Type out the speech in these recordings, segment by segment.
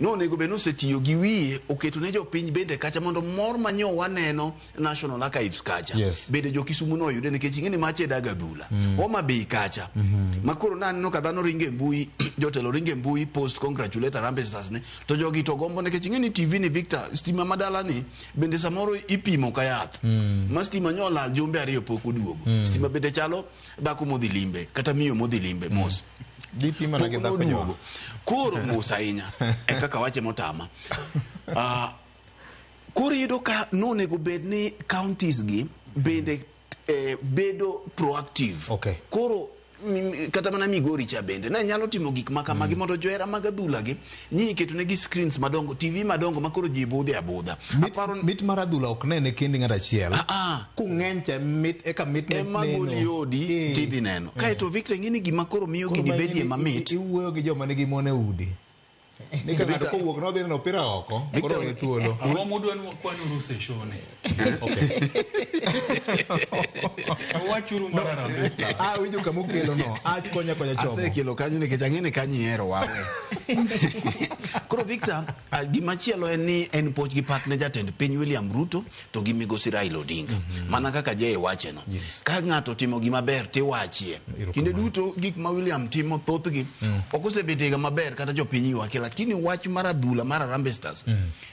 Nonego bed ni osetiyo gi wiye oketo ne jopiny bende kacha mondo mor ma nyo waneno National Archives kacha Yes. bende jo Kisumu noyude nikech ing'e ni macha e dag adhula Homa Bay kacha ma koro naneno ka dhano ringo e mbui jotelo ringo e mbui post congratulate Harambee Stars ne to jogi to gombo nikech ing'e ni TV ni Victor stima madala ni bende samoro ipimo ka yath ma stima nyo olal jumbe ariyo pok oduogo stima bende chalo dhako modhi limbe kata miyo modhi limbe mos Dipima na gi pok dhako noduogo nyowa. koro mos ahinya e kaka wache motama koro iyudo ka nonego bed ni counties gi bende bedo proactive Okay. koro kata mana Migori cha bende ne nyalo timo gik ma kamagi mondo johera mag adhula gi ni iketo negi screens madongo TV madongo ma koro ji budhe abudha Aparo Mit mar adhula ok nene kendi ng'at achiel. Ah, ah. Kung'eny cha mit eka mit ne ema goli odi tidhi neno kaeto Victor ing'e ni gima koro miyo Koro gini ma bedie ing'e ni mamit Iwuoyo gi joma nigi mon e udi. Ni ka ng'ato kowuok nodhi neno opira oko, koro onge thuolo. Ang'o mudwa ni wakwanuru e show ni? Okay. Wachuru mar Harambee Stars. Ah, winjo kama okelo no. Ah, konya konya chomo. Asekelo kanyo nikech ang'e ni kanyo ihero wawe. Koro Victor, gimachielo en ni en puoch gi pak ne jatend piny William Ruto to gi migosi Raila Odinga. Mana kaka Jay wache no. Yes. Ka ng'ato otimo gima ber tiwachie. Erokamano. Kinde duto gik ma William timo thothgi ok osebetega maber kata jopiny ywake lakini wach mar adhula mar Harambee Stars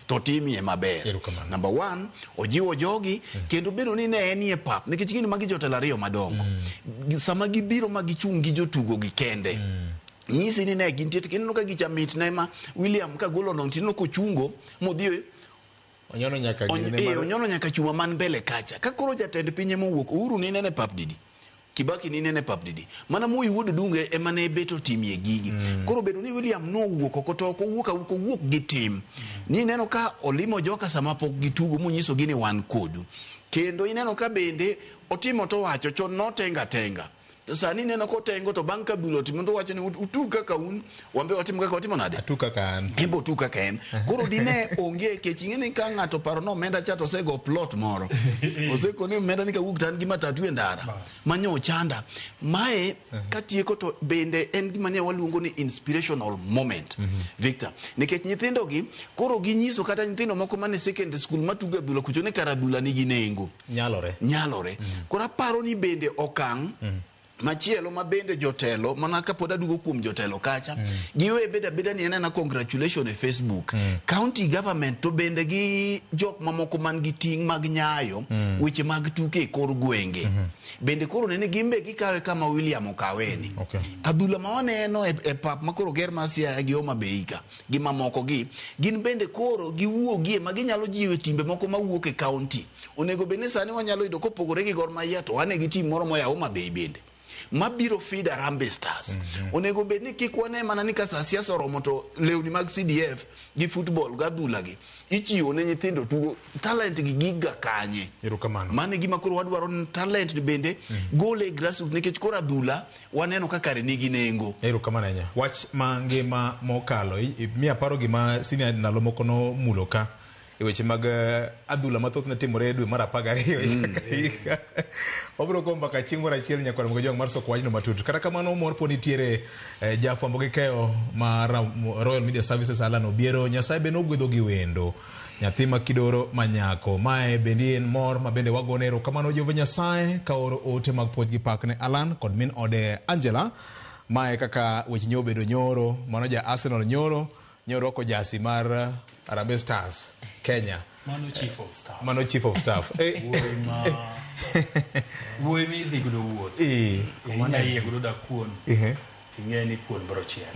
to timie maber. Erokamano. Number one, ojiwo jogi kendo bedo ni ne enie pap nikech gini magi jotelo ariyo madongo. Sama gibiro ma gichung' gi jotugo gi kende. Nyisi ni ne gintie to ineno ka gicha mit ne ma William ka gol onong' tineno kochungo modhi Onyono nyaka gine mar- onyono nyaka chuma man mbele kacha. Ka koro jatend piny ema owuok, Uhuru ni nene pap didi? Kibaki ni nene pap didi? Mana Moi wuod Odunge ema ne bet otimie gigi. Koro bedo ni William nowuok oko to ok owuok awuok owuok gi tim. Ni ineno ka olimo joka sama pok gitugo monyisogi ni wan kodu. Kendo ineno ka bende otimo to owacho chon notenga tenga. To sani ineno kotengo to bang' ka adhula otimo to owacho ni utug kaka un, wan be watim kaka watimo nade? Atug kaka an. En be otug kaka en. Koro dine onge kech ing'e ni ka ng'ato paro ni omenda cha to osego plot moro. Oseko ni omenda ni kawuok to an gi matatu e ndara. Manyo ochanda. Mae katieko to bende en gima ne waluongo ni inspirational moment. Victor, nikech nyithindo gi koro ginyiso kata nyithindo moko mane secondary school matugo adhula kucho ni kara adhula nigi nengo. Nyalore. Nyalore. Koro aparo ni bende okang' machielo ma bende jotelo mana kapod aduogo kuom jotelo kacha giwe beda beda ni en ena congratulation e Facebook. County government to bende gi jok mamoko man gi ting' mag nyayo weche mag tuke e kor gwenge. Bende koro nene gin be gikawe kama William okaweni. Okay. Adhula ma waneno e pap ma koro ger mar Siaya gi Homa Bay ka gi mamoko gi gin bende koro giwuogie ma ginyalo jiwe timbe moko mawuok e county. Onego bed ni sani wanyalo yudo kopogore gi Gor Mahia to wane gi team moro moya Homa Bay bende mabiro feed Harambee Stars. Onego bed ni kik wane mana ni ka sa siasa oromo to lewni mag CDF gi football gi adhula gi ichiwo ne nyithindo tugo talent gi giga kanye. Erokamano. Mano e gima koro wadwaro ni talent ni bende gole e grassroots nikech koro adhula waneno ka kare nigi nengo. Erokamano ahinya. Wach ma ngima mokalo miya paro gima senior ndalo moko nomulo ka e weche mag adhula mathoth ne timore e dwe mar 12 higa ka higa. Wabiro go mbaka chieng' moro achiel nyakwar Ramogi Ojwang' mar soko wachno matut. Kata kamano mor pod nitiere jafwambo gi keyo mar Royal Media Services Alan Obiero. Nyasaye be nogwedho gi wendo. Nyathi ma kidoro ma nyako. Mae bende en mor ma bende wagone erokamano Jehova Nyasaye ka oro ote mag puoch gi pak ne Alan kod min ode Angela. Mae kaka weche nyobedo nyoro. Mano ja Arsenal nyoro. Nyo orwako jasi mar Harambee Stars Kenya. Mano chief of staff. Mano chief of staff. Wuoyi ma wuoyi midhi godo wuoth. Inya yie godo dak kuon. Ting'e ni kuon biro chiek.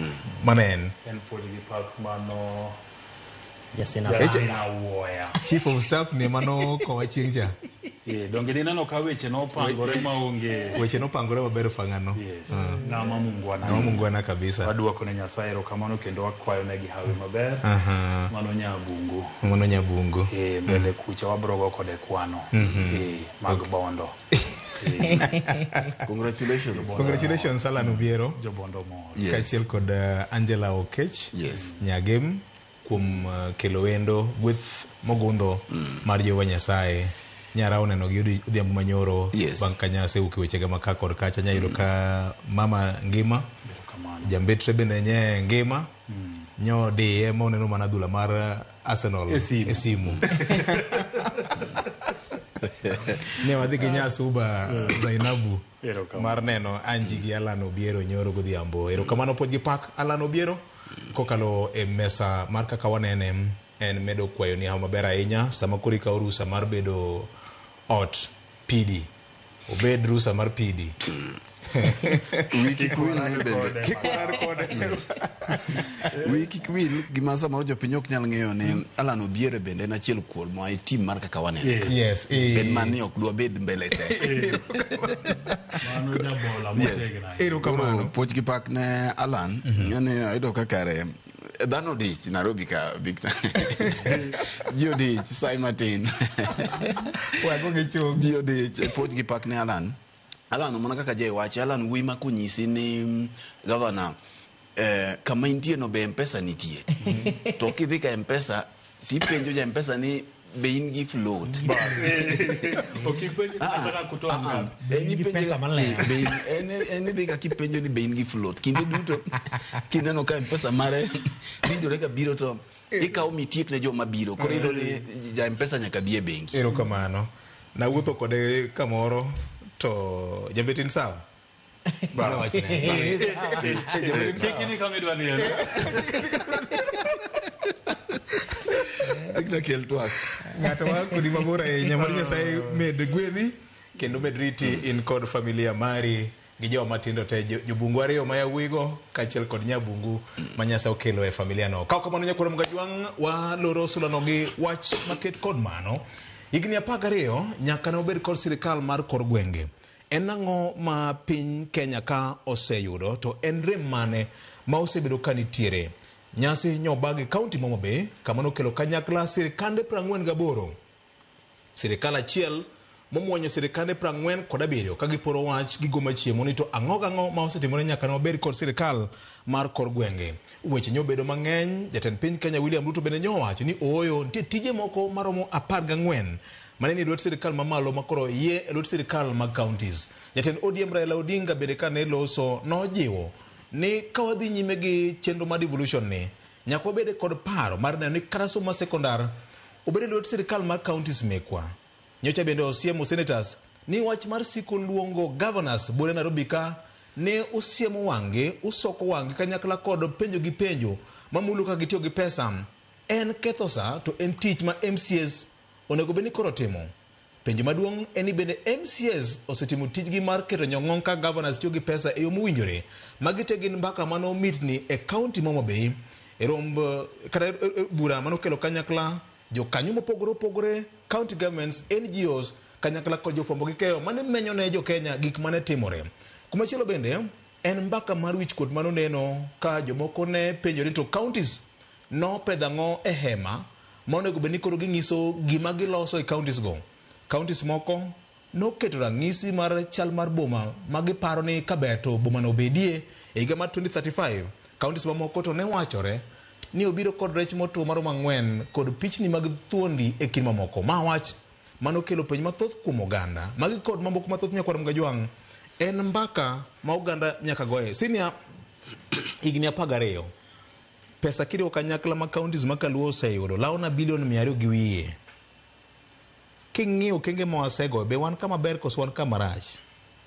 Mano en. En puonj gi pak mano Jasina Jasina Wuoya. Chief of staff ni mano kowa chieng' cha. Donge dineno ka weche nopangore maonge. Weche nopangore maber fang'ano. Yes. Ng'ama mungwana. Ng'ama mungwana kabisa. Waduoko ne Nyasaye erokamano kendo wakwayo ne gi hawi maber. Mano Nyabungu. Mano Nyabungu. Mbele kucha wabro go kode kwano. Mag bondo. Congratulations. Congratulations Alan Obiero. Jobondo mor. Yes. Kaachiel kod Angela Okech. Yes. Nyagem kuom kelo wendo gweth mogundho mar Jehova Nyasaye. Nyara oneno gi odhiambo manyoro Yes. bang' ka nya asewuok e wechega ma ka kod kacha nya yudo ka mama ngima, Erokamano. jambetre bende nye ngima. Nyodiye ma oneno mana adhula mar Arsenal E simu. e simu. Ne wadhi gi Nyasuba Zainabu Erokamano. mar neno Anji gi Alan Obiero nyoro godhiambo. Erokamano pod gi pak Alan Obiero kokalo e mesa mar kaka wanene en medo kwayo ni maber ahinya sama koro ikawo rusa mar bedo ot PD. Obed rusa mar PD. Wi kik wil ni bende Kik warar kode. Wi kik wil gima samoro jopiny ok nyal ng'eyo ni Alan Obiero bende en achiel kuomwa e team mar kaka wanene ka. Yes. En mani ok dwa bed mbele te. Mano jabola motegno ahinya. Erokamano. Koro puoch gi pak ne Alan, ng'ani ayudo ka kare dhano odich Nairobi ka Victor. Ji odich sai matin. Wago gi chung. Ji odich puoch gi pak ne Alan. Alan mana kaka Jay wacho, Alan wuoyi ma konyisi ni gavana kama intie no be M-Pesa nitie. To kidhi ka M-Pesa, sipenjo ja M-Pesa ni be in gi float. Ok ipenj kata ka kutoa ngapi. En In gi ipenje- pesa maler. Be in- en idhi ka kipenjo ni be in gi float. Kinde duto kineno ka M-Pesa mare winjore ka biro to ikawo mitiek ne joma biro. Koro iyudo ni ja M-Pesa nyaka bi e bengi. Erokamano. Nawuotho kode kamoro to jambetin sawa. Mano wachne. Kik idhi kama idwa dhiye. Victor kel twak. Ng'ato wa kodi mabor ahinya mar Nyasaye med gwedhi kendo med riti in kod familia mari gi joma matindo te jobungu ariyo ma yawuoyigo kaachiel kod nyabungu ma Nyasaye okelo e familia no. Ka ok kamano nyakwar Mgajwang' waloro sulano gi wach maket kod mano. Higni 12 nyaka ne obed kod sirikal mar kor gwenge. En ang'o ma piny Kenya ka oseyudo to en rem mane ma osebedo ka nitiere? Nyasi nyobagi kaunti ma Homa Bay kama nokelo kanyakla sirikande 48. Sirikal achiel momuonyo sirikande 47 ka giporo wach gigo machiemo ni to ang'o gang'o ma osetimore nyaka ne wabed kod sirikal mar kor gwenge. Weche nyobedo mang'eny, jatend piny Kenya William Ruto bende nyowacho ni ooyo nitie tije moko maromo 14 mane ni e lwet sirikal mamalo makoro yie e lwet sirikal mag counties. Jatend ODM Raila Odinga bende kane loso nojiwo ni ka wadhi nyime gi chenro mar devolution ni nyaka wabed kod paro mar neno ni kata somo mar sekondar obed e lwet sirikal mar counties mekwa. Nyocha bende osiemo senators ni wach mar siko luongo governors buore Nairobi ka ne usiemo wang'gi, usoko wang'gi kanyakla kod penjo gi penjo mamulo kaka gitiyo gi pesa en ketho sa to en tich ma MCAs onego bed ni koro timo. Penjo maduong' en ni bende MCAs osetimo tijgi mar keto nyong'ong ka governors tiyo gi pesa e yo mowinjore. Magi te gin mbaka mano mitni e kaunti ma Homa Bay e romb kata e bura manokelo kanyakla jokanyo mopogore opogore, county governments, NGOs kanyakla kod jofwambo gi keyo mane menyo ne jo Kenya gik mane timore. Kumachielo bende en mbaka mar wichkuot manoneno ka jomoko ne penjore ni to counties nopedho ang'o e hema ma onego bed ni koro ging'iso gima giloso e counties go. Counties moko noketo rang'isi mar chal mar boma ma giparo ni kaber to boma no obedie e higa mar 2035. Counties mamoko to ne wachore ni obiro kod rech motwo maromo 4 kod pichni mag thuondi e kind mamoko. Ma wach manokelo penj mathoth kuom oganda. Magi kod mamoko mathoth nyakwar Mgajwang' en mbaka ma oganda nyaka goye. Senior, higni 12 pesa kiriwo kanyakla ma counties ma kaluo oseyudo lawo na bilion 200 gi wiye. King'iyo okenge ma wasego, be wan kama ber koso wan kama rach?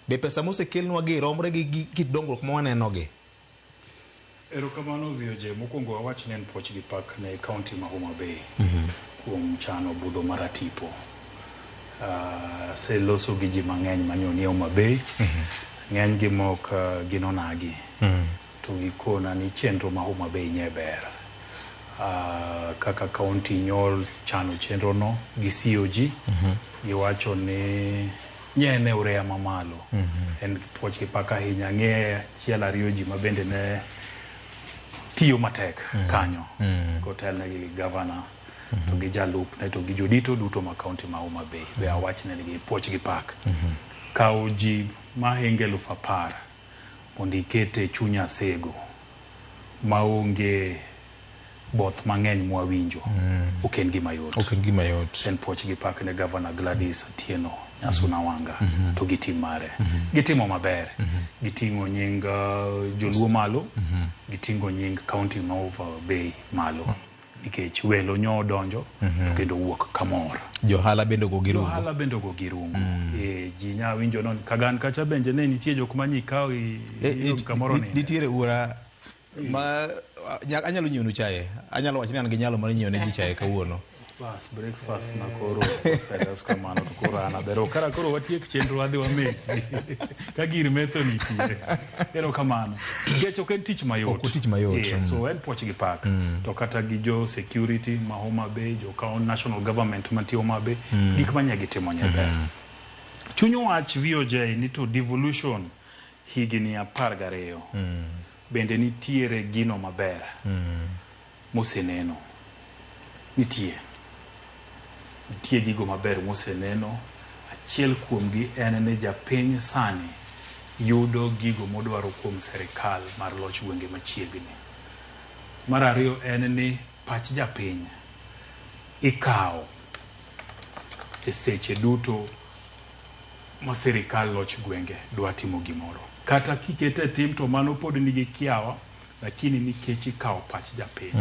Be pesa mosekelnwa gi romre gi kit dongruok ma waneno gi? Erokamano VOJ. Mokwongo wawach ni en puoch gi pak ne kaunti ma Homa Bay kuom chano budho mar Atipo. Aseloso gi ji mang'eny manyo ni Homa Bay. Ng'eny gi mok gin onagi. To gikona ni chenro ma Homa Bay nye ber. Kaka kaunti nyol chano chenro no gi COG. Giwacho ni nye ne urea mamalo. En puoch gi pak ahinya. Ng'e achiel ariyo ji mabende ne tiyo matek kanyo kotelnegi gi gavana to gi jalupne to gi jodito duto ma kaunti ma Homa Bay. Be awachne ni gi puoch gi pak. Kawo ji mahingo 10,000 mondo iket e chuny Asego maonge Both mang'eny mwawinjo ok en gima yot. Ok en gima yot. En puoch gi pak ne Governor Gladys Atieno Nyasuna Wanga to gi team mare. Gitimo maber. Giting'o nying joluo malo, giting'o nying county ma Homa Bay malo. Nikech welo nyo odonjo to kendo wuok kamor. Johala bende ogo gi rungu. Johala bende ogo gi rungu. Ji nya winjo non Kagan kacha bende ne nitie jok ma nyikawo kamoro ninde. Nitiere ura ma anyalo nyiewonu chae. Anyalo wacho ni an gi nyalo mar nyiewo ne ji chae kawuono. Bas, breakfast na koro oselos kamano to koro an aber. Kara koro watiek chenro wadhi wamethi. Ka gir metho nitie. Erokamano. Nikech ok en tich mayot. Ok tich mayot. Yeah, so en puoch gi pak. To kata gi jo security ma Homa Bay, jo county national government mantie Homa Bay, gik manya gitimo nye ber. Chuny wach VOJ ni to devolution higni 12. Bende nitiere gino maber moseneno. Nitie. Nitie gigo maber moseneno. Achiel kuomgi en ni japiny sani yudo gigo modwaro kuom serikal mar loch gwenge machiegni. Mar ariyo en ni pach japiny ikawo e seche duto ma sirikal loch gwenge dwa timo gimoro. Kata kikete tim to mano pod nigi kiawa, lakini nikech ikawo pach japiny.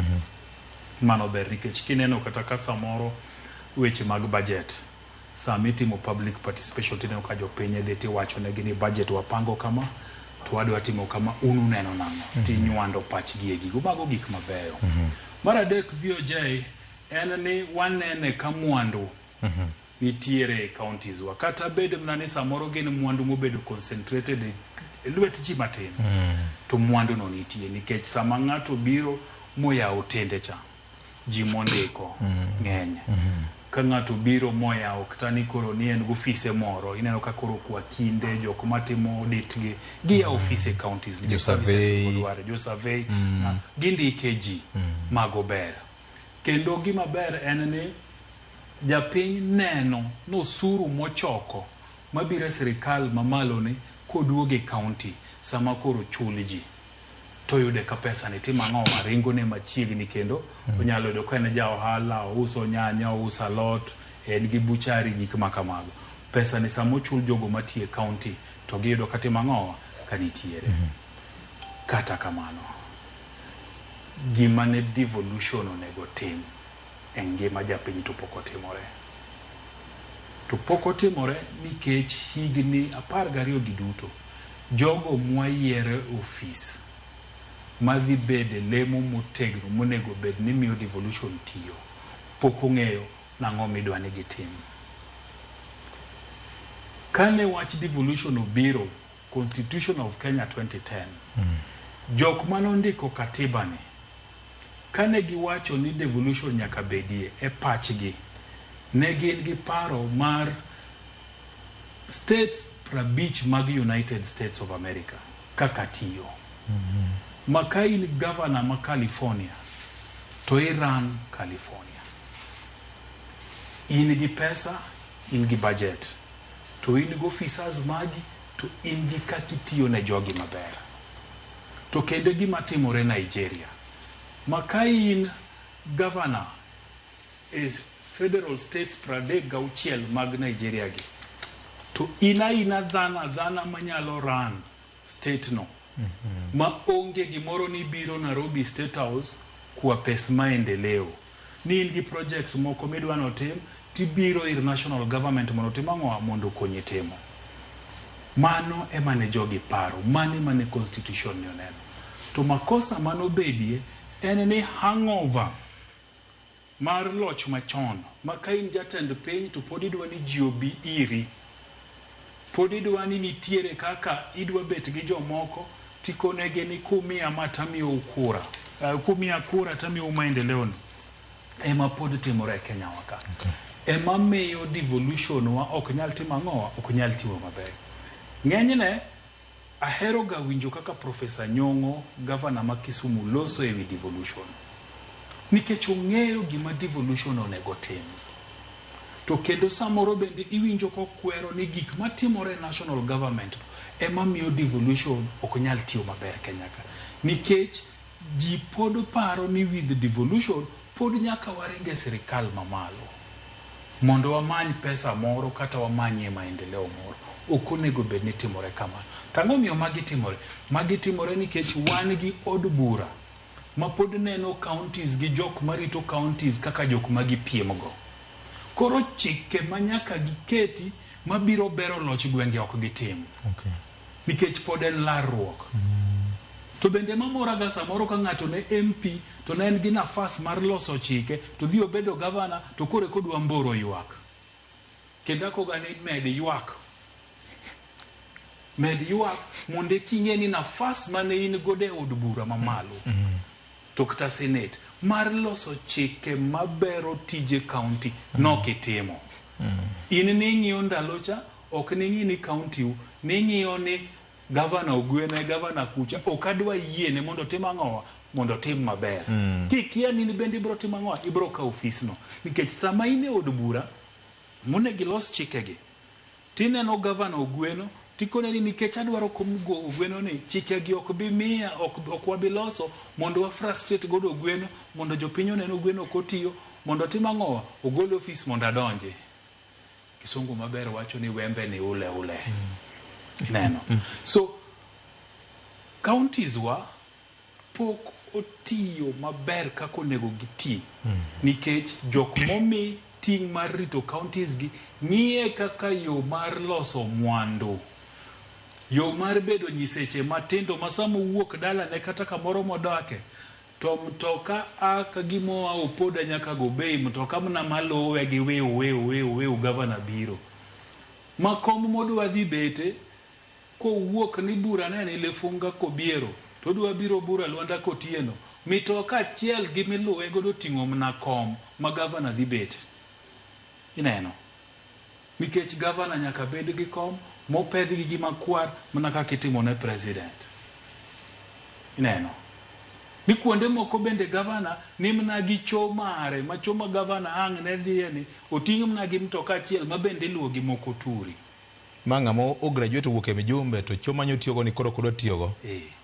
Mano ber nikech kineno kata ka samoro weche mag budget, sama itimo public participation tineno ka jopiny dhi tiwacho negi ni budget wapango kama, to wadwa timo kama, un uneno nang'o? Tinywando pachgi e gigo. Mago gik mabeyo. Mar adek VOJ en ni wanene ka mwandu nitiere e counties wa. Kata bed mana ni samoro gin mwandu mobedo concentrated e lwet ji matin, to mwandu no nitie nikech sama ng'ato biro moyawo tende cha, ji mondiko ng'eny. Ka ng'ato biro moyawo kata ni koro ni en gofise moro, ineno ka koro kwa kinde jok matimo audit gi giyawo ofise e counties Jo survey. modwaro, jo survey gindike ji, mago ber. Kendo gima ber en ni japiny neno nosuru mochoko mabiro e sirikal mamalo ni koduogo e county sama koro chul ji to yude ka pesa ni timo ang'o ringo ne machiegni kendo onyalo yudo ka en ja ohala ouso nyanya ouso alot en gi buchari gik ma kamago pesa ni sama ochul jogo matiyo e county to giyudo ka timo ang'o ka nitiere. Kata kamano gima ne devolution onego tim e ngima japiny to pok otimore. To pok otimore nikech higni 12 gi duto jogo mwayiero e ofis madhi bede lemo motegno monego bed ni miyo devolution tiyo pok ong'eyo nang'o midwa ni gitim. Kane wach devolution obiro, Constitution of Kenya 2010, jok manondiko katiba ni kane giwacho ni devolution nyaka bedie e pachgi, ne gin gi paro mar states 50 mag United States of America kaka tiyo. Ma ka in governor ma California to i run California. In gi pesa, in gi budget, to in gi officers magi, to in gi kaka itiyo ne jogi maber. To kendo gima timore Nigeria, ma ka in governor is federal states 36 mag Nigeria gi, to in aina dhano adhana manyalo run state no, ma onge gimoro ni biro Nairobi State House kwa pes maendeleo. Ni in gi project moko midwa notim, tibiro ir national government mondo otim ang'o mondo okonyi timo. Mano ema ne jogi paro, mano ema ne constitution ne oneno. To makosa manobedie en ni hangover mar loch machon, ma ka in jatend piny to pod idwa ni ji obi iri. Pod idwa ni nitiere kaka idwa bet gi jomoko tikonegi ni kumiya ma tamiyou kura. Kumiya kura tamiyou maendeleo ni. Ema pod timore e Kenya wa ka. Ema miyo devolution wa ok nyal timo ang'o, ok nyal timo maber. Ng'enyne ahero ga winjo kaka Professor Nyong'o, governor ma Kisumu, loso ewi devolution. Nikech ong'eyo gima devolution onego tim. To kendo samoro bende iwinjo kokwero ni gik matimore e national government ema miyo devolution ok nyal tiyo maber Kenya ka. Nikech Ji pod paro ni with devolution pod nyaka waring e sirikal mamalo mondo wamany pesa moro kata wamanyie maendeleo moro. Ok onego bed ni timore kamano. To ang'o omiyo magi timore? Magi timore nikech wan gi od bura ma pod neno counties gi jok marito counties kaka jok ma gipiem go. Koro chike ma nyaka giketi mabiro bero loch gwenge ok gitim. Okay. Nikech pod en larruok. To bende mamoraga samoro ka ng'ato ne MP to ne en gi nafas mar loso chike to dhi obedo gavana to koro eka odwa mboro ywak. Kendo akoga ni med ywak. Med ywak mondo eka ing'e ni nafas mane in godo e od bura mamalo to kata senate mar loso chike mabero tije county nok itimo. In ning'iyo ndalo cha ok ning'i ni county u, ning'iyo ni gavana Ogweno e gavana kucha ok adwa yiene mondo otim ang'owa mondo otim maber. Kikia ni in bende ibiro timo ang'owa ibiro kawo ofisno nikech sama in e od bura monego ilos chikegi tineno gavana Ogweno tikone ni nikech adwaro kom go Ogweno ni chikegi ok bi miya ok wabi loso mondo wa frustrate godo Ogweno mondo jopiny onen Ogweno ok otiyo mondo otim ang'owa ogol ofis mondo adonje. Kisungu maber wacho ni wembe ni ule ule. Ineno. So counties wa pok otiyo maber kaka onego giti nikech jok momi ting' mar rito counties gi ng'iye kaka yo mar loso mwandu. Yo mar bedo nyiseche matindo ma sama owuok dalane kata kamoro modake to mtoka a ka gimoa Opoda nyaka Gobei mtoka mana maluwe gi wiu wiu wiu wiu gavana biro. Ma kom modwa dhi bete kowuok ni bura ne ni Lefunga Kobiero to odwa biro bura Lwanda Kotieno mitoka achiel gi miluwe godo ting'o mana kom ma gavana dhi bete. Ineno? Nikech gavana nyaka bed gi kom mopedh gi gima kwar mana kaka itimo ne president. Ineno? Ni kuonde moko bende gavana ni mana gi cho mare ma cho ma gavana ang' ne dhiye ni oting' mana gi mtoka achiel ma bende iluwo gi moko turi. Ma ng'ama o graduate owuok e mijumbe to cho manyo tiyogo ni koro ok odwa tiyogo.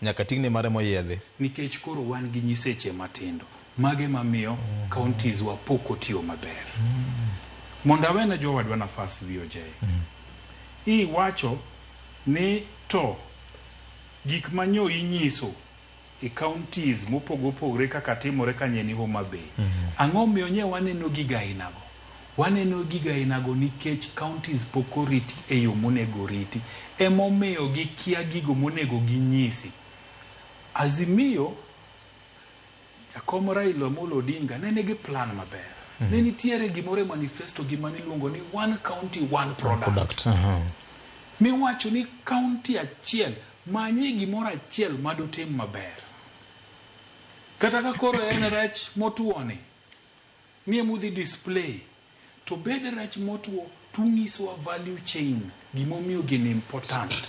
Nyaka ting'ne mare moyiedhi. Nikech koro wan gi nyiseche matindo. Mage mamiyo counties wa pok otiyo maber. Mondo awene jowadwa nafas VOJ. Iwacho ni to gik manyo inyiso e counties mopogore opogore kaka timore kanye ni Homa Bay. Ang'o miyo nye waneno gigo ainago? Waneno gigo ainago nikech counties pok oriti e yo monego oriti. Emomiyo gikia gigo monego ginyisi. Azimio, Jakom Raila Amolo Odinga ne nigi plan maber. Ne nitiere gimoro e manifesto gima niluongo ni one county one product. Product. Miwacho ni county achiel manye gimoro achiel madotim maber. Kata ka koro en rech motuo ni, ni emudhi display, to bed rech motuo tunyisowa value chain gimomiyo gini important.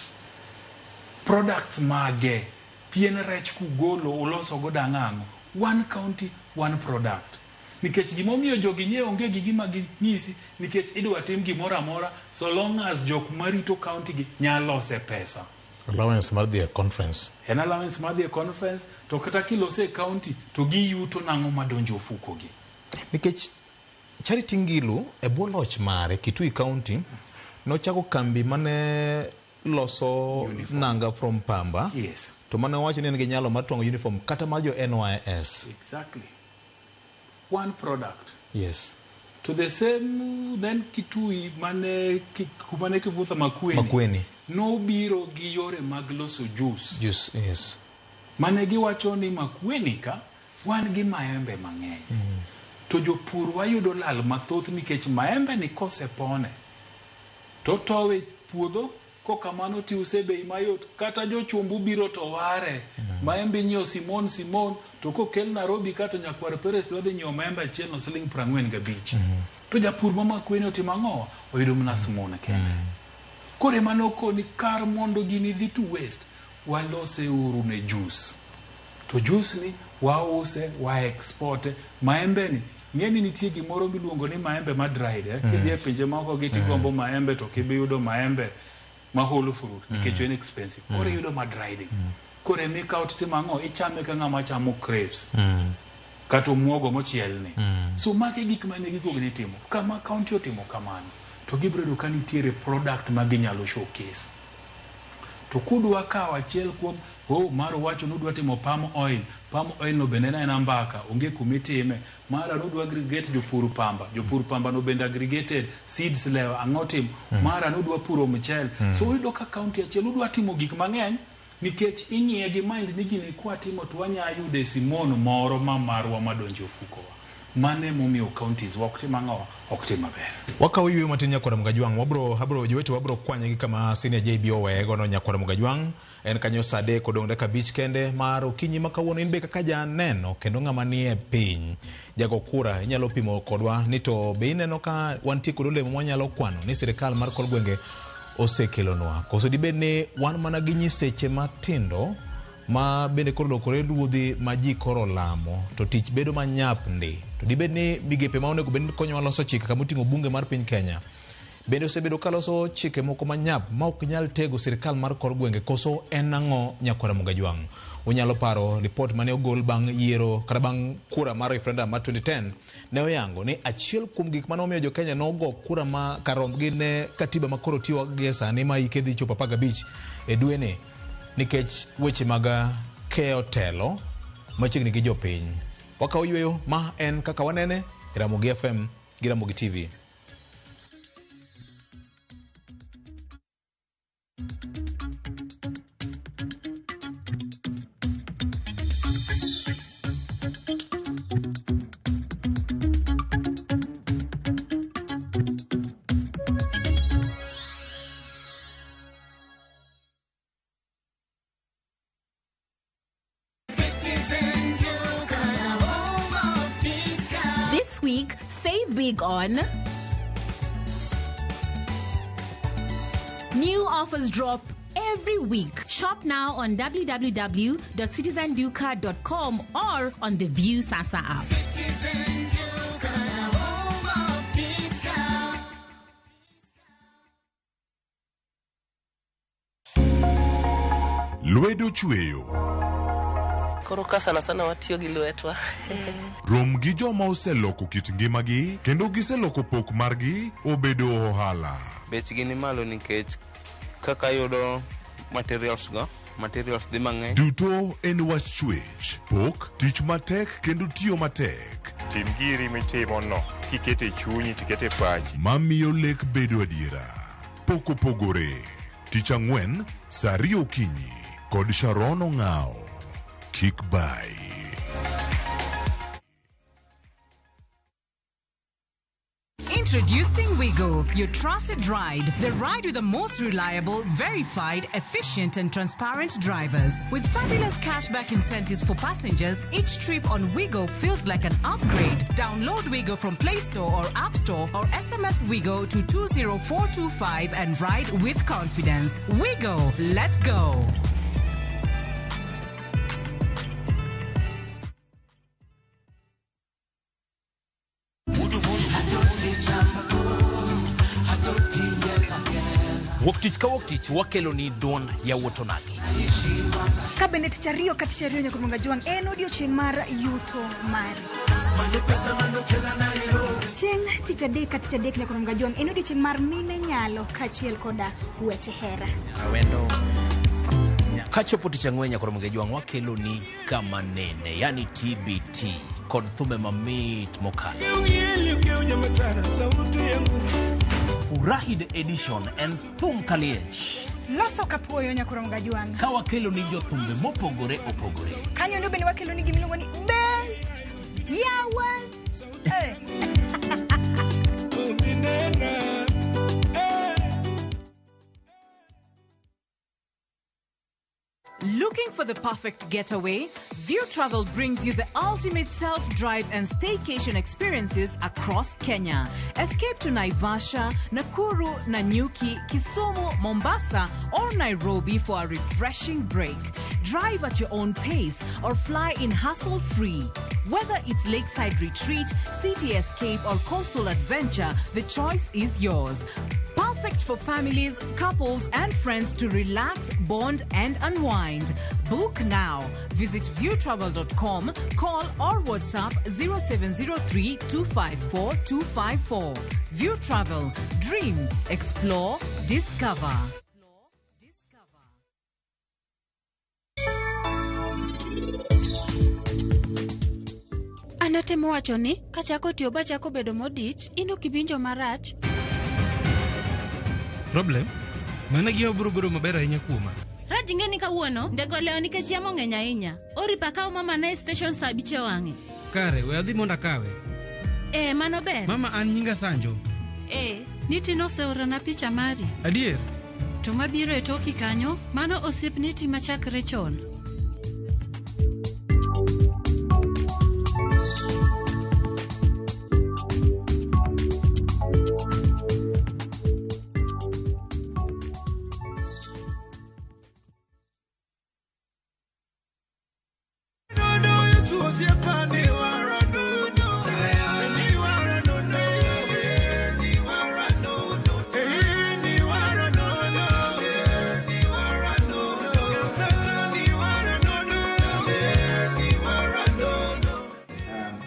Products mage, pien rech kugolo uloso godo ang'o? One county, one product. Nikech gimomiyo jogi nye onge gi gima ginyisi nikech idwa tim gimoro amora so long as jok marito county gi nyalo lose pesa. Allowance mar dhi e conference. En allowance mar dhi e conference to kata kilose e county to giyuto nang'o madonjo ofuko gi. Nikech Charity Ngilu e bwo loch mare Kitui County nochako kambi mane loso Uniform. nanga from pamba. Yes. To mane owacho ni en gi nyalo mar twang'o uniform kata mar jo NYS. Exactly. One product. Yes. To the same then Kitui mane kumane Kivutha Makueni. Makueni. Nobiro gi yore mag loso juice. Juice, yes. Mane giwacho ni Makueni ka wan gi maembe mang'eny. To jopur wayudo lal mathoth nikech maembe ni kosepone to towe puodho kokamano tiuse bei mayot kata jochumbu biro to ware. Maembe inyiewo Simon Simon to kokel Nairobi ka to nyakwar Peres dwa dhi nyiewo maembe achiel no siling 45. To japur ma Makueni otimo ang'o? Oyudo mana Simon kende. Koro ema nokoni kar mondo gini dhi to waste, walose uru ne juice. To juice ni wause, wa export. Maembe ni, ng'e ni nitie gimoro miluongo ni maembe ma dried. Kidhi e pinje moko gi tigombo maembe to kibiyudo maembe ma whole fruit nikech en expensive. Koro iyudo ma dried. Koro ema ikawo titimo ang'o? Ichame ka ng'ama chamo crepes. Kata omuogo mochielni. So magi e gik mane gikuongo timo. Kama county otimo kamano, to gibiro yudo ka nitiere product ma ginyalo showcase. To kudwa kawo achiel kuom, oh, mar owacho ni udwa timo palm oil, palm oil no bende en aena mbaka, onge kuma itime. Mara nudwa aggregate jopur pamba, jopur pamba no bende aggregated, seeds lewa, ang'o timo. Mara nudwa puro mchele. So uyudo ka county achiel udwa timo gik mang'eny, nikech ing'iye gi mind ni gini kwatimo to wanya yude simon moro ma marwa madonjo e ofukowa. Mano emomiyo counties wa ok tim ang'o? Ok tim maber. Wakawo yueyo matin nyakwar Mgajwang'. Wabro abro jowete wabro kwanye gi kama senior JB oweye gono nyakwar Mgajwang'. En kanyo saa 3 odong' dakika 5 kende mar okinyi ma kawuono. In be kaka janeno kendo ng'ama nie piny jago kura inyalo pimo kodwa ni to be ineno ka wantie kod olemo mwanyalo kwano ni sirikal mar kor gwenge osekelonwa, koso dibed ni wan mana gi nyiseche matindo ma bende koro olokore ruodhi ma ji koro lamo to tich bedo manyap ndi, to dibed ni migepe ma onego bed ni konyowa loso chike kama oting'o bunge mar piny Kenya bende osebedo ka loso chike moko manyap ma ok nyal tego sirikal mar kor gwenge, koso en ang'o nyakwara Mugajwang'? Unyalo paro ripot mane ogol bang' yiero kata bang' kura mar referendum mar 2010 ne oyango ni achiel kuom gik mane omiyo jo Kenya nogo kura ma karombgi ne katiba ma koro tiyo gie sani ma hike dhi chopo 15 e dweni nikech weche mag keyo telo machiegni gi jopiny. Wakawo yueyo ma en kaka wanene e Ramogi FM gi Ramogi TV. This week, save big on new offers drop every week. Shop now on www.citizenduka.com or on the View Sasa app. Lwedo chweyo. Koro ka sana sana watiyo gi lwetwa. Rom gi joma oseloko kit ngimagi kendo giseloko pok margi obedo ohala. Bechgi ni malo nikech kaka yudo materials go, materials dhi mang'eny. Duto en wach chwech, pok, tich matek kendo tiyo matek. Tim giri mitimo no kikete chunyi tikete pachi. Mamiyo lek bedo adiera. Pok opogore. Tich ang'wen, saa 2 okinyi kod Sharon Ong'ao. Kik bai. Introducing Wigo, your trusted ride. The ride with the most reliable, verified, efficient, and transparent drivers. With fabulous cashback incentives for passengers, each trip on Wigo feels like an upgrade. Download Wigo from Play Store or App Store or SMS Wigo to 20425 and ride with confidence. Wigo, let's go. Wuok tich ka wuok tich wakelo ni duond yawuot onagi. Ka bende tich ariyo ka tich ariyo nyaka Jwang' en odiochieng' mar yuto mari. Chieng' tich adek ka tich adek nyaka Jwang' en odiochieng' mar mine nyalo kaachiel koda weche hera. Kachopo tich ang'wen nyaka Jwang' wakelo ni kama nene, yani TBT kod thumbe mamit mokalo. Furahi the edition en thum kaliech. Loso kapuoyo nyaka Jwang'. Ka wakelo ni jothumbe mopogore opogore. Kanyo ndo bende wakelo ni gimiluongo ni be yawa. Looking for the perfect getaway? View Travel brings you the ultimate self-drive and staycation experiences across Kenya. Escape to Naivasha, Nakuru, Nanyuki, Kisumu, Mombasa, or Nairobi for a refreshing break. Drive at your own pace or fly in hassle-free. Whether it's lakeside retreat, city escape, or coastal adventure, the choice is yours. Perfect for families, couples, and friends to relax, bond, and unwind. Book now. Visit viewtravel.com, call or WhatsApp 0703 254 254. View Travel. Dream, explore, discover. An atemo wacho ni kachako tiyo bachako bedo modich, in ok iwinjo marach. Problem? Mano gima biro bedo maber ahinya kuoma. Raj ing'e ni kawuono ndege olewo nikech yamo ng'eny ahinya. Oripo akaw mama na e station sa 5 e wang'e. Kare, we adhi mondo akawe. Eh, mano ber. Mama an nyinga Sanjo. Eh, Niti noseorona picha mari. Adier? To mabiro e toki kanyo, mano osiep Niti machakre chon.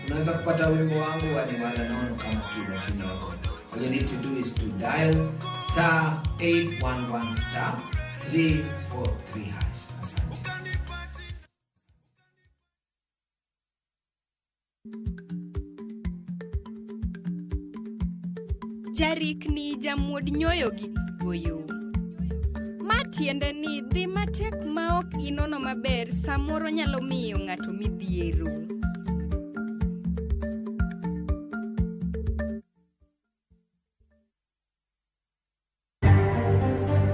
Unaweza kupata wimbo wangu wa Niwala Nono kama sikiza tune yako. All you need to do is to dial star 811 star 343 hash. Asante. Jarikni jamuod nyoyo gi goyo. Ma tiende ni dhi matek ma ok inono maber samoro nyalo miyo ng'ato midhiero.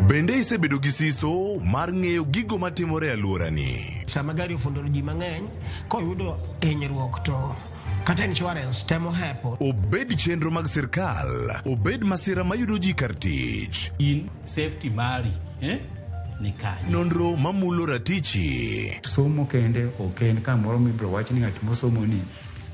Bende isebedo gi siso mar ng'eyo gigo matimore e alworani? Sama gari ofundo ji mang'eny, koyudo hinyruok to kata insurance temo hepo. Obed chenro mag sirkal, obed masira mayudo ji kar tich. In safety mari, eh? Ni kanye. Nonro mamulo ratichi. Somo kende ok en kamoro mibiro wach ni ng'at mosomo ni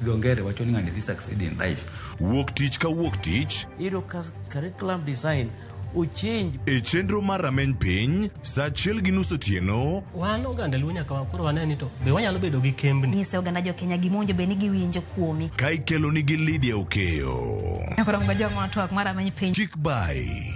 dho ngere wacho ni ng'ani dhi succeed in life. Wuok tich ka wuok tich. Iyudo ka curriculum design ochange. E chenro mar rameny piny, sa 1:30 otieno. Wan oganda Luo nyaka koro wane ni to be wanyalo bedo gi kembni. Nyise oganda jo Kenya gima owinjo bed ni giwinjo kuomi. Ka ikelo nigi Lydia Okeyo. Koro ngoja ng'ono twak mar rameny piny. Kik bai.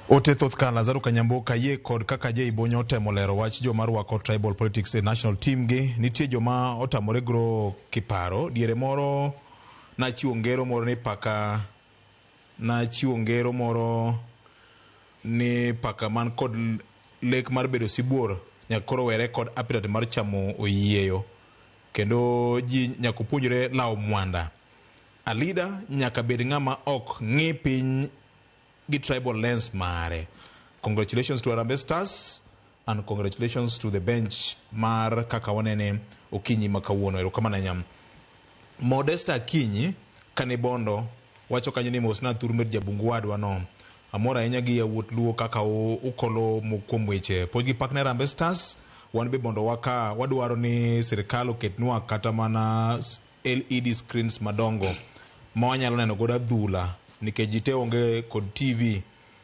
Ote thoth ka Lazaro Kanyamboka yie kod kaka Jay Bonyo otemo lero wach joma rwako tribal politics e national team gi. Nitie joma otamore grow kiparo. Diere moro nachiwo ngero moro ni paka nachiwo ngero moro ni paka man kod lek mar bedo sibuor nyaka koro were kod appetite mar chamo oyieyo. Kendo ji nyaka puonjre lawo mwanda. A leader nyaka bed ng'ama ok ng'i piny gi tribal lens mare. Congratulations to Harambee Stars and congratulations to the bench mar kaka wanene okinyi ma kawuono. Erokamano ahinya. Modesta Akinyi Kanibondo wacho kanyo ni mosna thur mer jabungu wadwa no. Amor ahinya gi yawuot Luo kaka ukolo kuom weche. Puonj gi pak ne Harambee Stars, wan be bondo waka wadwaro ni sirikal oketnwa kata mana LED screens madongo ma wanyalo neno godo adhula nikech ji te onge kod TV.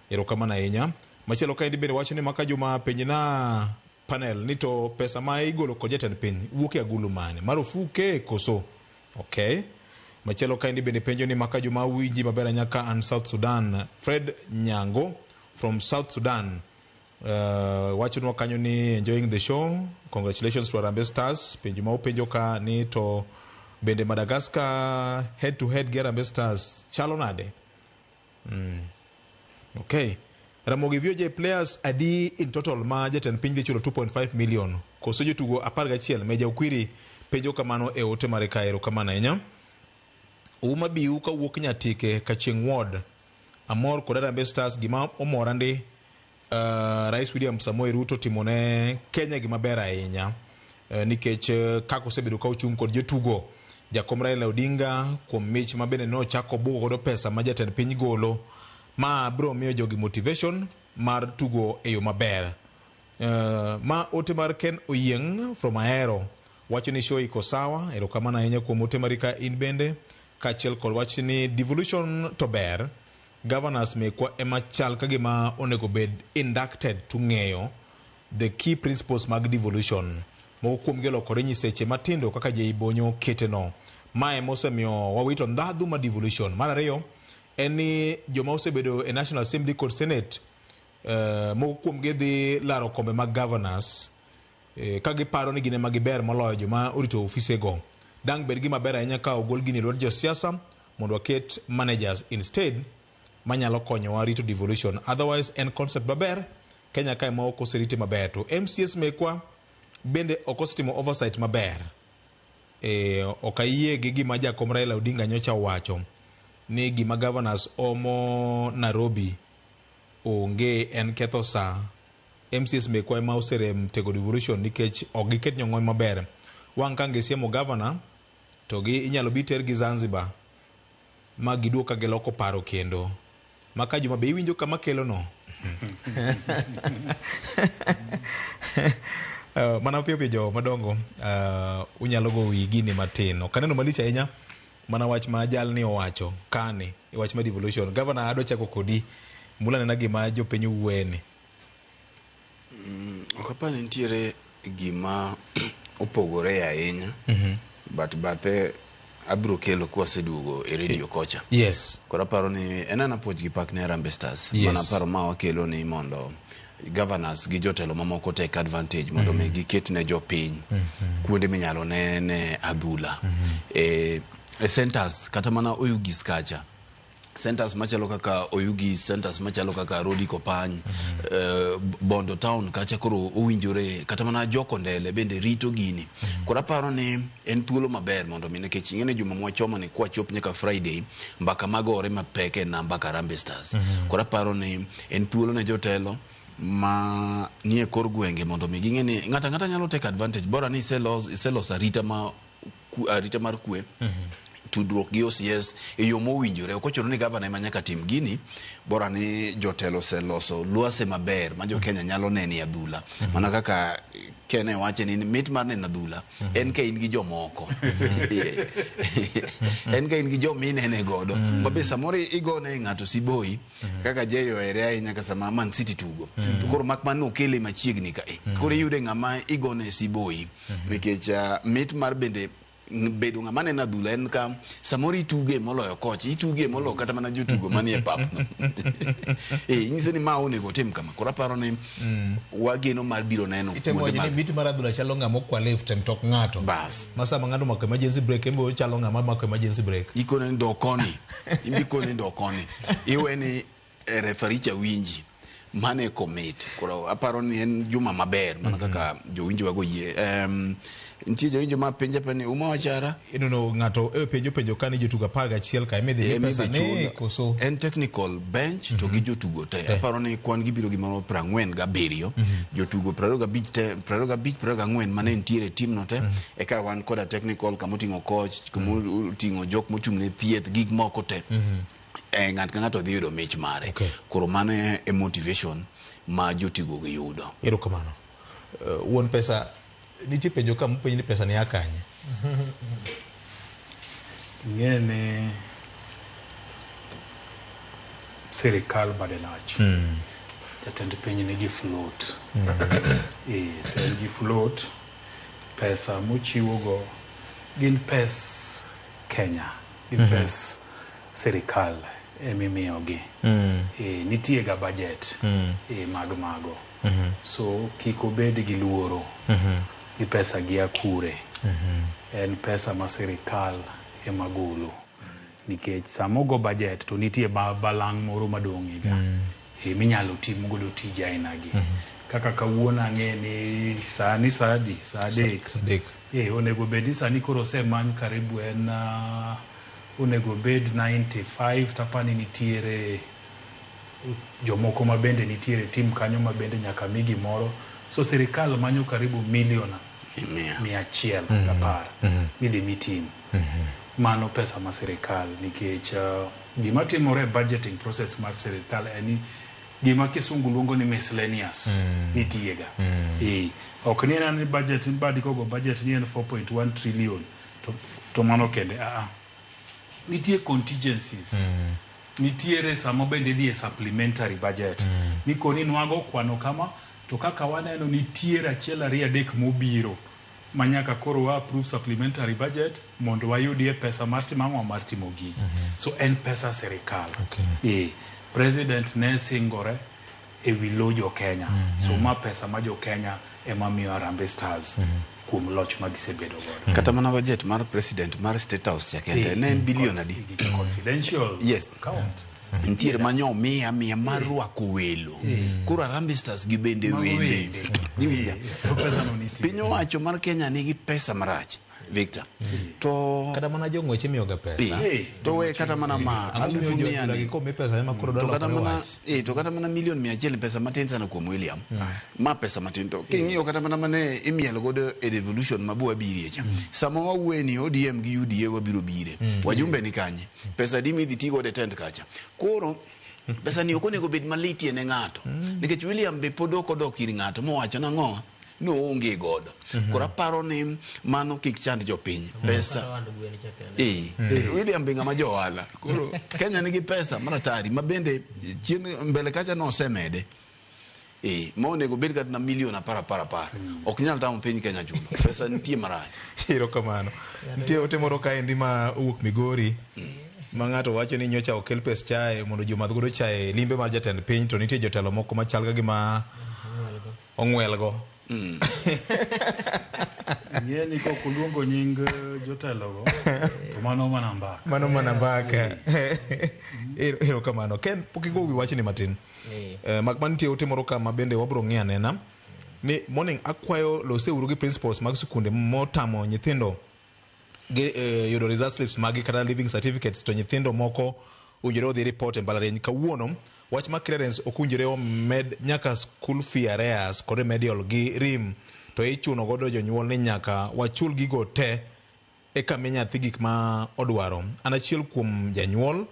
Erokamano ahinya. Machielo kaendi bende wacho ni maka juma penjna panel ni to pesa ma igolo kod jatend piny wuok e agulu mane? Mar ofuke koso? Okay. Machielo kaendi bende penjo ni maka juma winji maber ahinya ka an South Sudan. Fred Nyango from South Sudan wachonwa kanyo ni enjoying the show. Congratulations to Harambee Stars. Penjo ma upenjo ka ni to bende Madagascar head to head gi Harambee Stars chalo nade? Okay. Ramogi VOJ players adi in total ma jatend piny dhi chulo 2.5 million koso jotugo 11 Meja Okwiri penjo kamano e ote mare ka. Erokamano ahinya. Uma Biu kawuok Nyatike Kachieng' Ward amor kod Harambee Stars. Gima omora ndi Rais William Samoei Ruto timone Kenya gima ber ahinya. Nikech kaka osebedo ka ochung' kod jotugo. Jakom Raila Odinga kuom mich ma bende nochako bugo godo pesa ma jatend piny golo. Ma biro miyo jogi motivation mar tugo e yo maber. Ma ote mar Ken Oyieng' from Ahero wacho ni show iko sawa. Erokamano ahinya kuom ote mari ka in bende kaachiel kod wach ni devolution to ber. Governors mekwa ema chal ka gima onego bed inducted to ng'eyo the key principles mag devolution. Moko kuomgi olokore nyiseche matindo kaka Jay Bonyo keteno. Mae mosemiyo wawito ndhadhu mar devolution. Mar ariyo en ni joma osebedo e National Assembly kod Senate, moko kuomgi dhi laro kombe mag governors, ka giparo ni gin ema giber moloyo joma orito ofisego. Dang' bed gima ber ahinya ka ogol gini e lwet josiasa mondo waket managers instead manyalo konyowa rito devolution. Otherwise en concept maber Kenya kae ma ok oserite maber, to MCAs mekwa bende ok osetimo oversight maber. Ok ayie gi gima jakom Raila Odinga nyocha owacho ni gima governors omo Nairobi onge en ketho sa. MCAs mekwa ema oserem tego devolution nikech ok giket nyong'ony maber. Wang' ka gisiemo governor to gi inyalo bi tergi Zanzibar ma giduog ka giloko paro kendo. Maka Juma, be iwinjo kama kelo no? Mana piyo piyo jo madongo, unyalo go wi gini matin. Ok aneno malich ahinya mana wach ma jalni owacho kani e wach mar devolution. Governor, adwa chako kodi. Mula nena gima jopiny wuoye ni. Ok apar ni nitiere gima opogore ahinya, but bathe abiro kelo kwaseduogo e radio kocha. Koro aparo ni en ana puoch gi pak ne Harambee Stars. Mana paro ma wakelo ni mondo governors gi jotelo mamoko take advantage mondo mi giket ne jopiny kuonde minyalo nene adhula. E centers kata mana Oyugis kacha. Centers machalo kaka Oyugis, centers machalo kaka Rodi Kopany, Bondo town kacha koro owinjore kata mana Jokondele bende rito gini. Koro aparo ni en thuolo maber mondo mi nikech ing'e ni juma mwachomo ni kwachop nyaka Friday mbaka magore mapek en mbaka Harambee Stars. Koro aparo ni en thuolo ne jotelo ma nie kor gwenge mondo mi ging'e ni ng'ato ang'ata nyalo take advantage bora ni iseloso arita ma arita mar kwe. Tudruok gi OCS e yo mowinjore. Ok ochuno ni gavana ema nyaka tim gini, bora ni jotelo oseloso lwase maber ma jo Kenya nyalo nene e adhula. Mana kaka Ken wache ni mit mar neno adhula en ka in gi jomoko. En ka in gi jominene godo. Ma be samoro igone ng'ato siboi kaka Jay ohere ahinya ka sama Man City tugo. To koro mak mana okele machiegni ka e. Koro iyude ng'ama igone siboi nikech mit mar bende bedo ng'ama neno adhula en ka samoro ituge moloyo koch, ituge moloyo kata mana jotugo manie pap no. Inyiso ni ma onego otim kama. Koro aparo ni wageno mar biro neno Itemo kuonde wacho ni mag mit mar adhula chalo ng'ama okwa lift e mtok ng'ato. Bas. Ma sama ng'ato omako emergency brake, en be ochalo ng'ama mako emergency brake. Ikone ni dok koni. In be ikone ni dok koni. Iwe ni referee cha winji. Mano e komit. Koro aparo ni en juma maber mana kaka jowinjo wago yie. Nitie jowinjo ma penja pa ni uma wachara. No, ng'ato e penjo ka ni jotugo 11 ka ema idhi mi pesa ni koso. En technical bench to gi jotugo te. Aparo ni kwan gibiro gimoro 47. Jotugo 25 te, 25 24 mane nitiere e team no te. Eka wan koda technical kamoting'o coach, kamoting'o jok mochung' ne thieth, gik moko te. Ng'ato ka ng'ato dhi yudo mich mare. Koro mano e motivation ma jotugo gi yudo. Erokamano. Wuon pesa, nitie penjo ka mopenj ni pesa ni a kanye? Ing'e ni sirikal bade lach. Jatend piny nigi float. To en gi float, pesa mochiwogo gin pes Kenya, gin pes sirikal emimiyogi. Nitie ga budget mag mago. So kik obed gi luoro ni pesa gi a kure. En pesa ma sirikal ema golo. Nikech sama ogo budget to nitie balang' moro madong' e ga. Minyalo tim godo tije aina gi. Kaka kawuono ang'e ni sani sa adi? Sa adek. Sa adek. Onego bed ni sani koro osemany karibu en onego bed 95 tapani nitiere jomoko ma bende nitiere tim kanyo ma bende nyaka mi gimoro. So sirikal manyo karibu milion 110 midhi mi team. Mano pesa ma sirikal nikech gima timore e budgeting process mar sirikal en ni gima kisungu luongo ni miscellaneous nitiega. Ok ni en ni budget ni badi kogo budget ni en 4.1 trillion to mano kende nitie contingencies. Nitiere sama bende idhi e supplementary budget ni koni nwago kwano kama to kaka waneno nitiere 1 2 3 mobiro ma nyaka koro wa approve supplementary budget mondo wayudie pesa mar timo ang'o mar timo gigi. So en pesa sirikal. President ne singore e wi lo jo Kenya. So ma pesa ma jo Kenya ema miyo Harambee Stars kuom loch ma gisebedo godo. Kata mana budget mar president mar State House cha kende ne en bilion adi? Confidential. Yes. Account. Nitiere manyo miya mar rwako welo. Koro Harambee Stars gi bende wende. Iwinja? Piny owacho mar Kenya nigi pesa marach, Victor. To kata mana jong'wech imiyoga pesa. To we kata mana ma alufu mia ni komi pesa ema koro to kata mana to kata mana milion 100 pesa matin sana kuom William. Ma pesa matin to king'iyo kata mana mane imielo godo e devolution mabwa birie cha. Sama wawuoye ni ODM gi UDA wabiro bire. Wajumbe ni kanye? Pesa di midhi ti godo e tent kacha. Koro pesa ni ok onego bed malitie ne ng'ato. Nikech William be pod ok odok ir ng'ato mowacho nang'o? No onge godo. Koro aparo ni mano kik chand jopiny. Pesa. William be ng'ama jo ohala. Koro Kenya nigi pesa maratari ma bende chien mbele kacha nosemede. Ma onego bed kata na milion 10 10 10. Ok nyal tamo piny Kenya chulo. Pesa nitie marach. Erokamano. Nitie ote moro kaendi ma owuok Migori. Ma ng'ato wacho ni nyocha okel pes chae mondo ji omadh godo chae limbe mar jatend piny to nitie jotelo moko machal ka gima ong'welgo. Ng'e ni kok oluongo nying jotelogo to mano mana mbaka. Mano mana mbaka. Erokamano. Ken pok igo wi wachni matin. Mak mana nitie ote moro ka ma bende wabiro ng'iyo anena ni morning akwayo loseuru gi principals mag sikunde motamo nyithindo gi yudo result slips magi kata living certificates to nyithindo moko owinjore odhi report e mbalariany kawuono. Wach mar clearance ok owinjore omed nyaka school fee arrears kod remedial gi rim to ichuno godo jonyuol ni nyaka wachul gigo te eka mi nyathi gik ma odwaro. An achiel kuom janyuol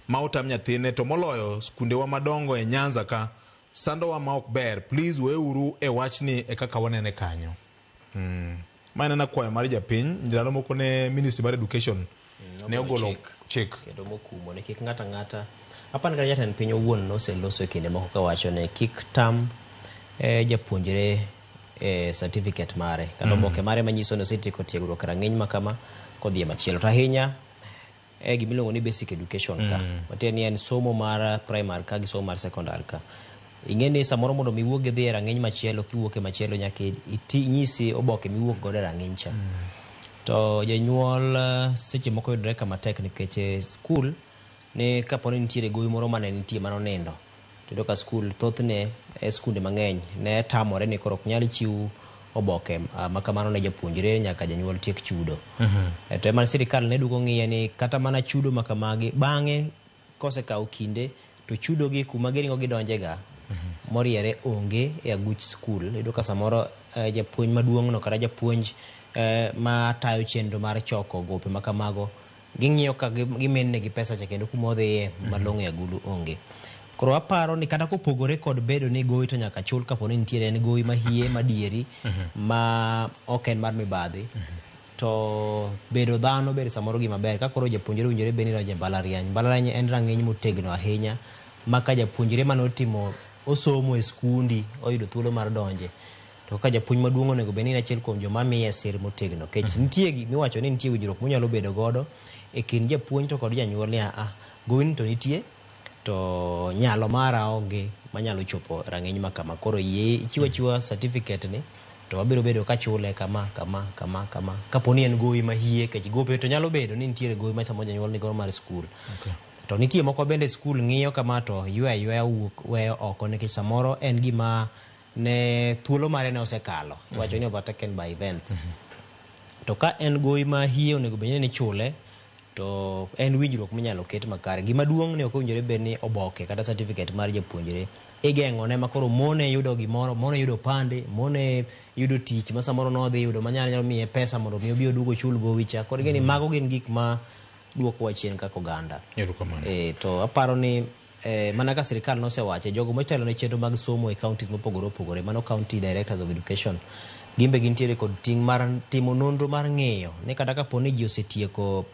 ma otam nyathine to moloyo skundewa madongo e Nyanza ka sandowa ma ok ber. Please weuru e wachni e kaka wanene kanyo. Ma en akwayo mar japiny ndalo moko ne Ministry mar Education ne ogolo chik kendo mokumo ne kik ng'ata ng'ata apani kata jatend piny owuon noseloso e kinde moko kawacho ne kik tam japuonjre certificate mare kata oboke mare manyiso ni osetieko tiegruok rang'iny makama kodhi e machielo. To ahinya gimiluongo ni basic education ka matiende ni en somo mar primary ka gi somo mar secondary ka. Ing'e ni samoro mondo mi iwuog idhi e rang'iny machielo kiwuok e machielo nyaka inyisi oboke miwuok godo e rang'iny cha. To janyuol seche moko yudore kama tek nikech skul ne kapo ni nitiere gowi moro mane nitie manonindo. Tiyudo ka skul thothne e skunde mang'eny ne tamore ni koro ok nyal chiw oboke ma kamano ne japuonjre nyaka janyuol tiek chudo. To ema sirikal ne duogo ng'iye ni kata mana chudo ma kamagi bang'e kosekawo kinde to chudo gi kuma giringo gidonjega moriere onge e aguch skul. Iyudo ka samoro japuonj maduong' no kata japuonj ma tayo chenro mar choko gope ma kamago ging'iyo ka giminne gi pesa cha kendo kuma odhiye malong'o e agulu onge. Koro aparo ni kata kopogore kod bedo ni gowi to nyaka chul kapo ni nitiere en gowi mahie madieri ma ok en mar mibadhi to bedo dhano bende samoro gima ber ka koro japuonjre owinjore bed ni donjo e mbalariany. Mbalariany en rang'iny motegno ahinya ma ka japuonjre manotimo osomo e skundi oyudo thuolo mar donje to kaka japuonj maduong' onego bed ni en achiel kuom joma miye sir motegno nikech nitie gimiwacho ni nitie winjruok munyalo bedo godo e kind japuonj to kod janyuol ni a gowini to nitie to nyalo mara onge manyalo chopo rang'iny ma kama koro yie ichiw achiwa certificate ni to wabiro bedo kachule kama kama kama kama kapo ni en gowi mahie nikech gope to nyalo bedo ni nitiere gowi ma samoro janyuol nigodo mar skul. To nitie moko bende skul ng'iyo kama to yweyo ayweya wuok weyo oko nikech samoro en gima ne thuolo mare ne osekalo. Iwacho ni overtaken by events. To ka en gowi ma hie onego bed ni ichule To en winjruok minyalo ket makare. Gima duong' ni ok owinjore bed ni oboke kata certificate mar japuonjre igeng'one ma koro mone yudo gimoro, mone yudo opande, mone yudo tich ma samoro nodhi yudo manyalo nyalo miye pesa mondo mi obi oduog ochul gowi cha. Koro ing'e ni mago gin gik ma duokowa chien kaka oganda. Erokamano. To aparo ni mana ka sirikal nosewache, jogo motelo ne chenro mag somo e counties mopogore opogore, mano county directors of education, gin be gintiere kod ting' mar timo nonro mar ng'iyo ni kata kapo ni ji osetieko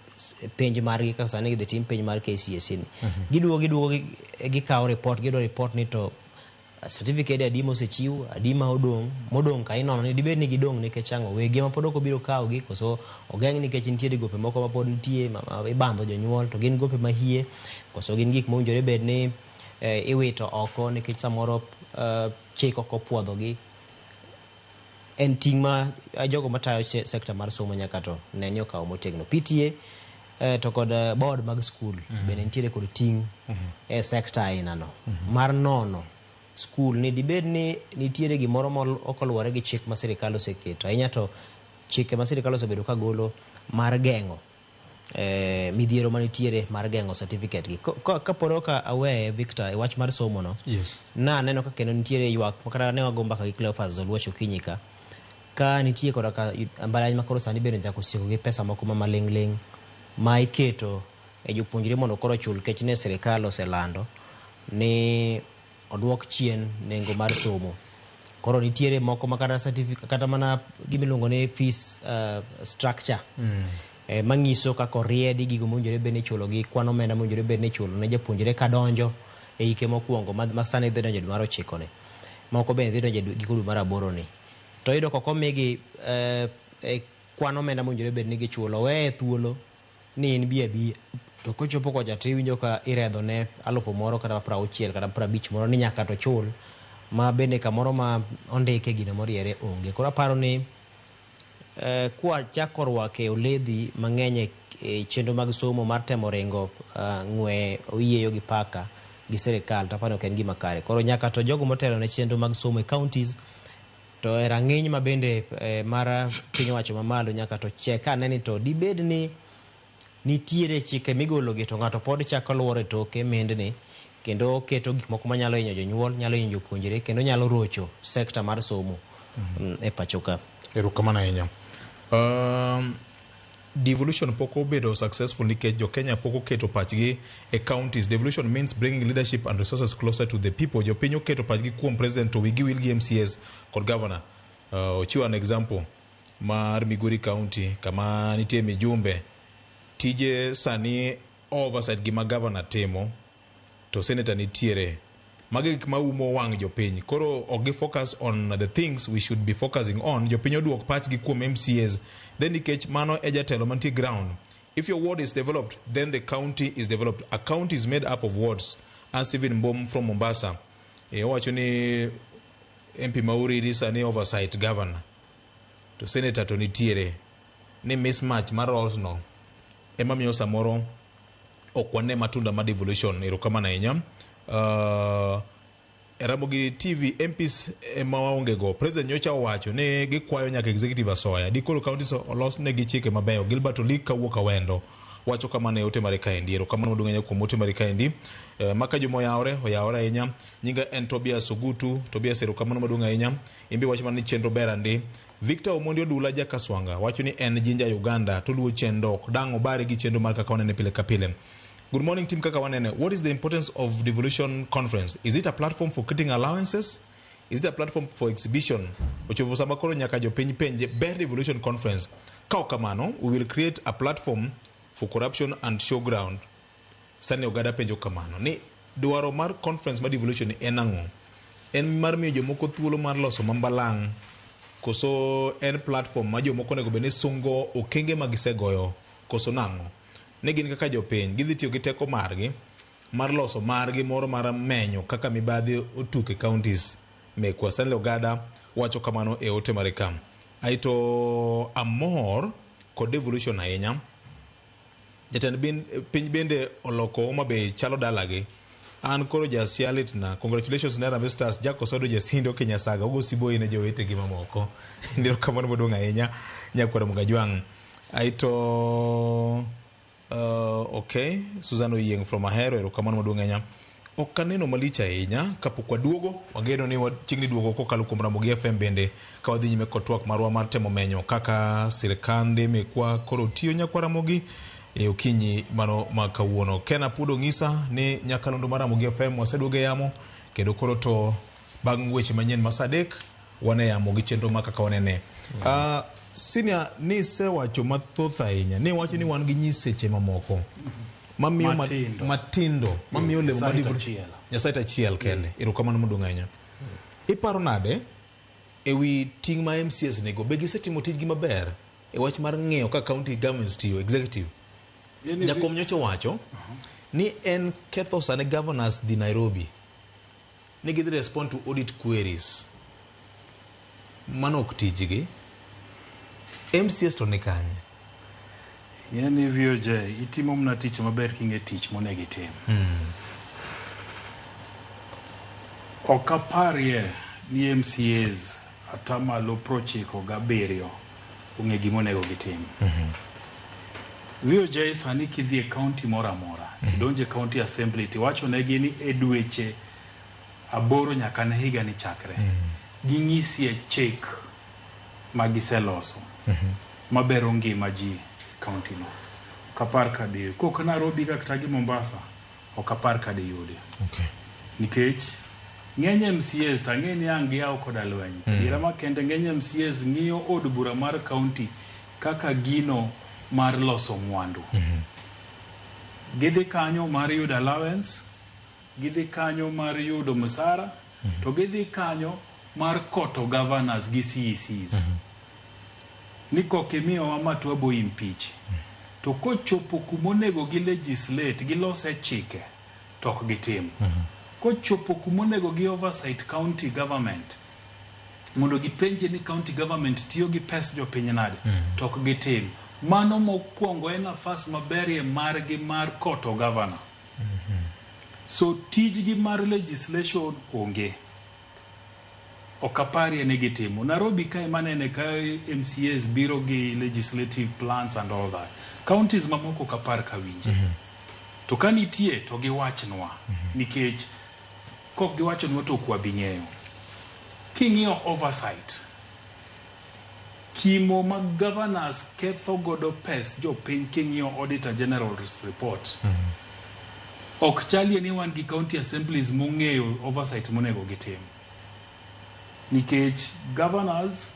penj margi kaka sani gidhi tim penj mar KCSE ni, giduogo giduogo gikawo report, giyudo report ni to certificate adi mosechiw, adi ma odong', modong' ka inono ni dibed ni gidong' nikech ang'o, wegi ema pod ok obiro kawogi koso ogeng' nikech nitiere gope moko ma pod nitie ma ibandho jonyuol to gin gope mahie, koso gin gik mowinjore bed ni iwito oko nikech samoro chik ok opuodhogi. En ting' ma jogo matayo sekta mar somo nyaka to ne ni okawo motegno. PTA to kod board mag skul bende nitiere kod ting' e sekta ainano mar nono skul ni dibed ni nitiere gimoro ma ok oluwore gi chik ma sirikal oseketo, ahinya to chike ma sirikal osebedo ka golo mar geng'o midhiero manitiere mar geng'o certificate gi. Kapod ok aweye Victor e wach mar somo no, na aneno ka kendo nitiere ywak kata ne wago mbaka gi Cleophas Oluoch okinyi ka nitie koda ka mbalariany ma koro sani bende ochako sieko gi pesa moko ma maling' ling' ma iketo e jopuonjre mondo koro ochul kech ne sirikal oselando ni oduok chien nengo mar somo. Koro nitiere moko ma kata certificate kata mana gimiluongo ni fees structure manyiso kaka oriedi gigo mowinjore bed ni ichulo gi kwan omenda mowinjore bed ni ichulo ne japuonjre kadonjo e hike mokwongo ma sani dhi donjo e dwe mar ochiko ni. Moko bende dhi donjo e giko dwe mar aboro ni. To iyudo ka ok omigi kwan omenda mowinjore bed ni gichulo, oweye thuolo ni in bi abiya. To kochopo kocha tiwinjo ka iredho ne 1000 kata 60 kata 50 moro ni nyaka to chul, ma bende kamoro ma ondike gino moriere onge. Koro aparo ni kwachako rwake oledhi mang'eny e chenro mag somo mar temo ringo ng'we oyieyo gi paka gi sirikal, to aparo ni ok en gima kare. Koro nyaka to jogo motelo ne chenro mag somo e counties to e rang'iny ma bende mar piny owacho mamalo nyaka to chek ane ni to dibed ni nitiere chike migolo gi to ng'ato pod chako luoro e toke mindni kendo keto gik moko manyalo hinyo jonyuol, nyalo hinyo jopuonjre kendo nyalo rocho sekta mar somo e pacho ka. Erokamano ahinya. Devolution pok obedo successful nikech jo Kenya pok oketo pachgi e counties. Devolution means bringing leadership and resources closer to the people. Jopiny oketo pachgi kuom president to wigi wil gi MCAs kod governor. Ochiwo an example mar Migori County kama nitie mijumbe tije sani oversight gima governor timo to senator nitiere. Magi gik maumo wang' jopiny. Koro ok gi focus on the things we should be focusing on. Jopiny oduok pachgi kuom MCAs. Then nikech mano e jatelo mantie ground. If your ward is developed, then the county is developed. A county is made up of wards. And Stephen Mbom from Mombasa. Owacho ni MP Mauriri sani oversight governor. To senator to nitiere. Ni mismatch mar roles no. Ema miyo samoro ok wane matunda ma devolution. Erokamano ahinya. Ramogi TV MPs ema waonge go. President nyocha owacho ni gikwayo nyaka executive asoya. Dikoro counties olos negi chike mabeyo. Gilbert Olik kawuok Awendo wacho kamano e ote mare kaendi. Erokamano maduong' ahinya kuom ote mare kaendi. Maka juma oyawore, oyawore ahinya. Nyinga en Tobias Ogutu. Tobias, erokamano maduong' ahinya. Imbe wacho mana ni chenro ber andi. Victor Omondi Odula Jakaswanga wacho ni en Jinja Uganda to luwo chenro ok dang' obare gi chenro mar kaka wanene pile ka pile. Good morning team kaka wanene. What is the importance of devolution conference? Is it a platform for creating allowances? Is it a platform for exhibition? Ochopo sama koro nyaka jopiny penje ber devolution conference. Ka ok kamano, we will create a platform for corruption and showground. Sani oganda penjo kamano ni dwaro mar conference mar devolution en ang'o? En mar miyo jomoko thuolo mar loso mambalang' koso en platform ma jomoko onego bed ni sungo okenge ma gisegoyo koso nang'o? Ne gin kaka jopiny gidhi tiyo gi teko margi mar loso margi moro mar menyo kaka mibadhi otuk e counties mekwa. Stanley Ogada wacho kamano e ote mare ka. Aeto amor kod devolution ahinya. Jatend piny bende oloko Homa Bay chalo dalagi. An koro jasialit na. Congratulations ne Harambee Stars. Jack Osodo Jasindo Kinyasaga. Ogo siboi ne jowetegi mamoko. Ndiro kamano maduong' ahinya. Nyakwar Mugajwang'. Aeto Okay, Susan Oyieng from Ahero, erokamano maduong' ahinya. Ok aneno malich ahinya kapok waduogo, wageno ni wachiegni duogo kokalo kuom Ramogi FM bende ka wadhi nyime kod twak marwa mar temo menyo kaka sirkande mekwa koro tiyo nyakwa Ramogi e okinyi mano ma kawuono. Ken Apudo ng'isa ni nyakalondo mar Ramogi FM waseduogo e yamo kendo koro to bang' weche manyien ma saa 3 wan e yamo gi chenro ma kaka wanene. Senior, ni isewacho mathoth ahinya, ni iwacho ni wan gi nyiseche mamoko mamiyo Matindo. matindo mamiyo lemo Nyasaye madivre achiel. Nyasaye to achiel kende. Erokamano maduong' ahinya. Iparo nade ewi ting' ma MCAs nigo? Be gisetimo tijgi maber e wach mar ng'iyo ka county governments tiyo executive? Jakom nyocha owacho ni en ketho sani governors dhi Nairobi ni gidhi respond to audit queries. Mano ok tijgi. MCAs to ni kanye? Ing'e ni VOJ itimo mana tich maber king'e tich monego itim. Ok aparie ni MCAs atamalo 97 ong'e gima onego gitim. VOJ sani kidhi e county moro amora, tidonjo e county assembly tiwacho negi ni e dweche 8 nyaka ne higa ni chakre. Ging'isie chik ma giseloso mabero ngima ji county no. Ok apar ka di kok Nairobi kata gi Mombasa, ok apar ka diyudi. Nikech ng'eny MCAs to ang'e ni ang' giyaw koda lweny. Adiera makende ng'eny MCAs ng'iyo od bura mar county kaka gino mar loso mwandu. Gidhi kanyo mar yudo allowance, gidhi kanyo mar yudo msara, to gidhi kanyo mar koto governors gi CECs. Ni kok imiyowa ma to wabo impeach. To kochopo kumonego gi legislate, gilose chike, to ok gitim. Kochopo kumonego gi oversight county government, mondo gipenje ni county government tiyo gi pes jopiny nade, to ok gitim. Mano mokwongo en nafas maberie margi mar koto governor. So tijgi mar legislation onge. Ok aparie ni gitimo. Nairobi kae manene ka MCAs biro gi legislative plans and all that. Counties mamoko ok apar ka winje. To ka nitie to giwachnwa. Nikech kok giwachonwa to ok wabi ng'eyo. King'iyo oversight, kimo ma governors ketho godo pes jopiny king'iyo Auditor General's report, ok chalie ni wan gi county assemblies mong'eyo oversight monego gitim. Nikech governors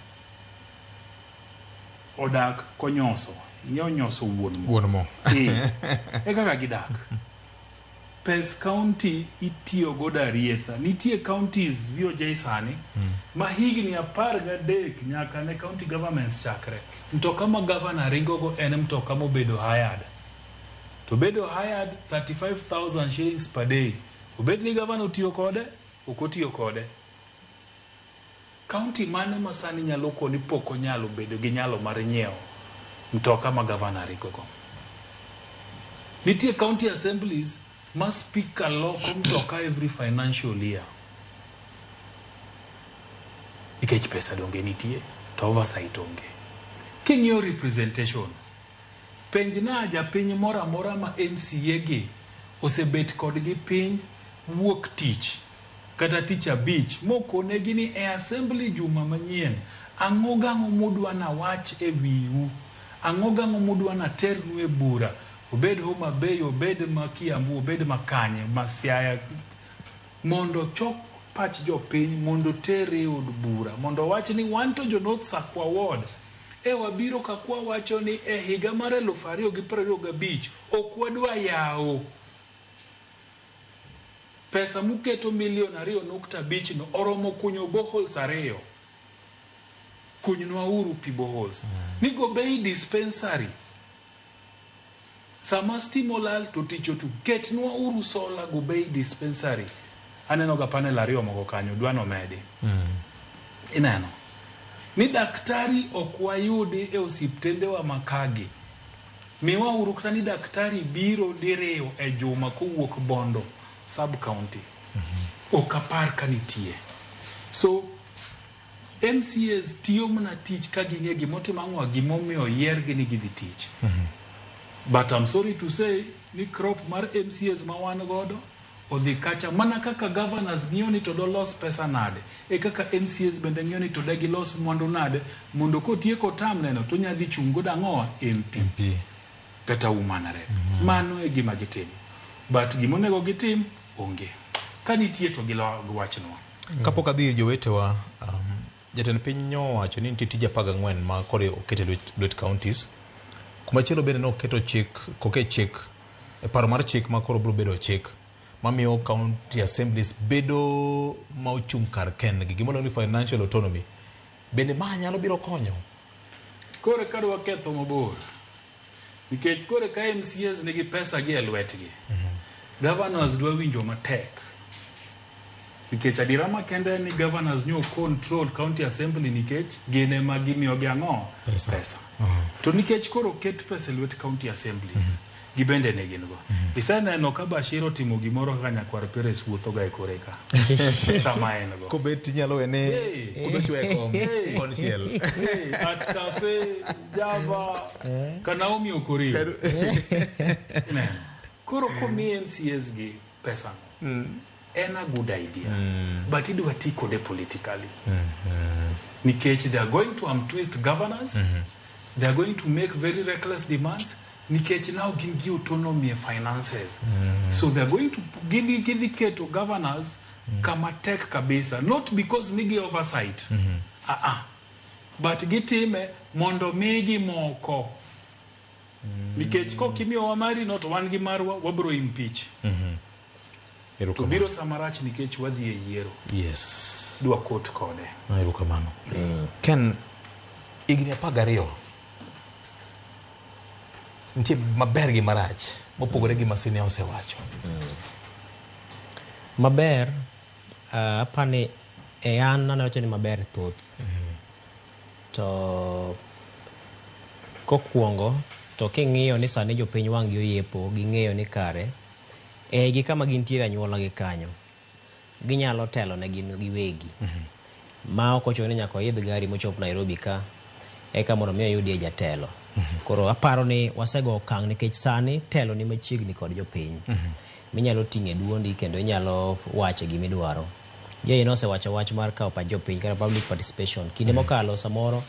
odak konyoso. Ing'eyo nyoso wuon mo. Wuon mo. E kaka gidak. Pes county itiyo godo arietha. Nitie counties VOJ sani ma higni 13 nyaka ne county governments chakre. Mtoka ma governor ringogo en mtoka mobedo hired. To bedo hired 35,000 shillings per day. Obed ni governor otiyo kode, ok otiyo kode. County mane ma sani nyalo koni pok onyalo bedo gi nyalo mar nyiewo mtoka ma governor ringogo. Nitie county assemblies ma speaker loko mtoka every financial year. Nikech pesa donge nitie, to oversight onge. King'iyo representation, penjna japiny moro amora ma MCA gi osebet kodgi piny wuok tich kata tich abich mokonegi ni e assembly juma manyien ang'o gang'o mudwa na wach e wiu, ang'o gang'o mudwa na ternu e bura, obed Homa Bay, obed ma Kiambu, obed ma kanye, ma Siaya, mondo chok pach jopiny mondo tere e od bura mondo wach ni wan to jo North Sakwa Ward e wabiro ka kwa wacho ni e higa mar 2025 ok wadwa yawo pesa muketo milion 2.5 no oromo kunyo boreholes 2. Kunynwa uru pi boreholes. Nigo bei dispensary. Sama stima olal to tich otu. Ketnwa uru solar go bei dispensary. Aneno ga panel 2 moko kanyo, dwa nomedi. Ineno. Ni daktari ok wayudi e osiptendewa makagi. Miwa uru kata ni daktari biro diriyo e juma kowuok Bondo sub county. Ok apar ka nitie. So MCAs tiyo mana tich ka ging'e gimotimo ang'o, gimomiyo yiergi ni gidhi tich. But I'm sorry to say ni crop mar MCAs ma wan godo odhi kacha mana kaka governors ng'iyo ni to dolos pesa nade, e kaka MCAs bende ng'iyo ni to de gilos mwandu nade mondo kotieko term neno to nya dhi chung' godo ang'owa MP, MP kata woman rep. Mano e gima gitimo. But gimonego gitim onge. Ka nitie to giwachnwa. Kapok adhi ir jowetewa, jatend piny nyowacho ni nitie tije 14 ma koro oket e lwet counties. Kumachielo bende noketo chik, koke chik, e paro mar chik ma koro biro bedo chik mamiyo county assemblies bedo ma ochung' kar kendgi, gima ni financial autonomy. Bende ma nyalo biro konyo? Koro ka dwa ketho mabor, nikech koro ka MCAs nigi pesa gi e lwetgi, governors dwa winjo matek. Nikech adiera makende en ni governors nyo control county assembly nikech gin ema gimiyogi ang'o? Pesa. Pesa. To nikech koro oket pesa e lwet county assemblies, gibende ne gin go. Iseneno ka Bashir otimo gimoro kaka Nyakwar Peres wuotho ga e kore ka. Sama en go. Kobet inyalo wene Hey. kudho chwe e kom Hey. konchiel. Hey, at Cafe Java ka Naomi Okorio. Ineno. Koro komi MCAs gi pesa no, en a good idea. But idwa ti kode politically. Nikech they are going to twist governors, they are going to make very reckless demands, nikech now gin gi autonomy e finances. So they are going to gidhi keto governors kama tek kabisa, not because nigi oversight. Ah ah. But gitime mondo migi moko. Nikech kokimiyowa mari no to wan gi marwa wabro impeach. To biro sama rach nikech wadhi e yiero. Yes. Dwa kot kode. Erokamano. Ken, higni 12 nitie maber gi marach mopogore gi Masini osewacho. Maber, apani e an anawacho ni maber thoth. To kokwongo to king'iyo ni sani jopiny wang' gi oyepo ging'eyo ni kare e gi kama gintiere anyuola gi kanyo ginyalo telo ne gin giwegi ma ok ochuno ni nyaka oidh gari mochop Nairobi ka eka mondo mi oyudie jatelo. Koro aparo ni wasego okang' nikech sani telo ni machiegni kod jopiny. Minyalo ting'e duondi kendo inyalo wache gimidwaro. Jay nosewacho wach mar kawo pach jopiny kata public participation. Kinde mokalo samoro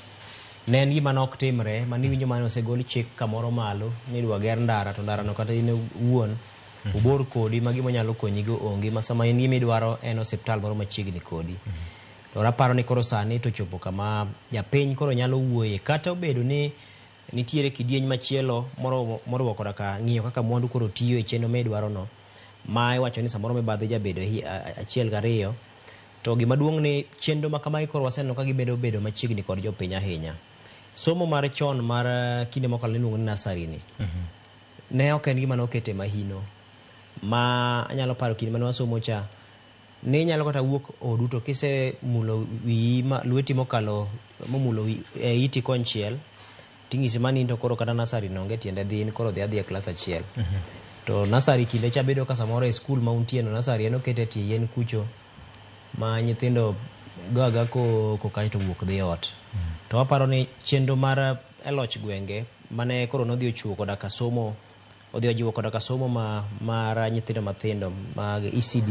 ne en gima nok timre maniwinjo mane osegol chik kamoro malo ni idwa ger ndara to ndara no kata in owuon obor kodi ma gima nyalo konyi go onge ma sama in gima idwaro en osiptal moro machiegni kodi. To aparo ni koro sani to chopo kama japiny koro nyalo wuoye kata obedo ni nitiere kidieny machielo moriwo koda ka ng'iyo kaka mwandu koro tiyo e chenro midwaro no ma iwacho ni samoro mibadhi jabedo achiel gariyo to gima duong' ni chenro ma kamagi koro waseneno ka gibedo bedo machiegni kod jopiny ahinya. Somo mar chon mar kinde mokalo niluongo ni nursery ni ne ok en gima nokete mahino ma anyalo paro kinde mane wasomo cha ne inyalo kata wuok odu to kisemulo wiyi lweti mokalo momulo e iti konchiel ting'isi mani in to koro kata nursery no onge tiende dhi in koro dhi adhiya e klas achiel. To nursery kinde cha bedo ka samoro e skul ma untie no nursery en okete tie yien kucho ma nyithindo go aga koko kaeto wuok dhi ot. To aparo ni chenro mar e loch gwenge mane koro nodhi ochiwo koda ka somo odhi ojiwo koda ka somo mar nyithindo mathindo mag ECD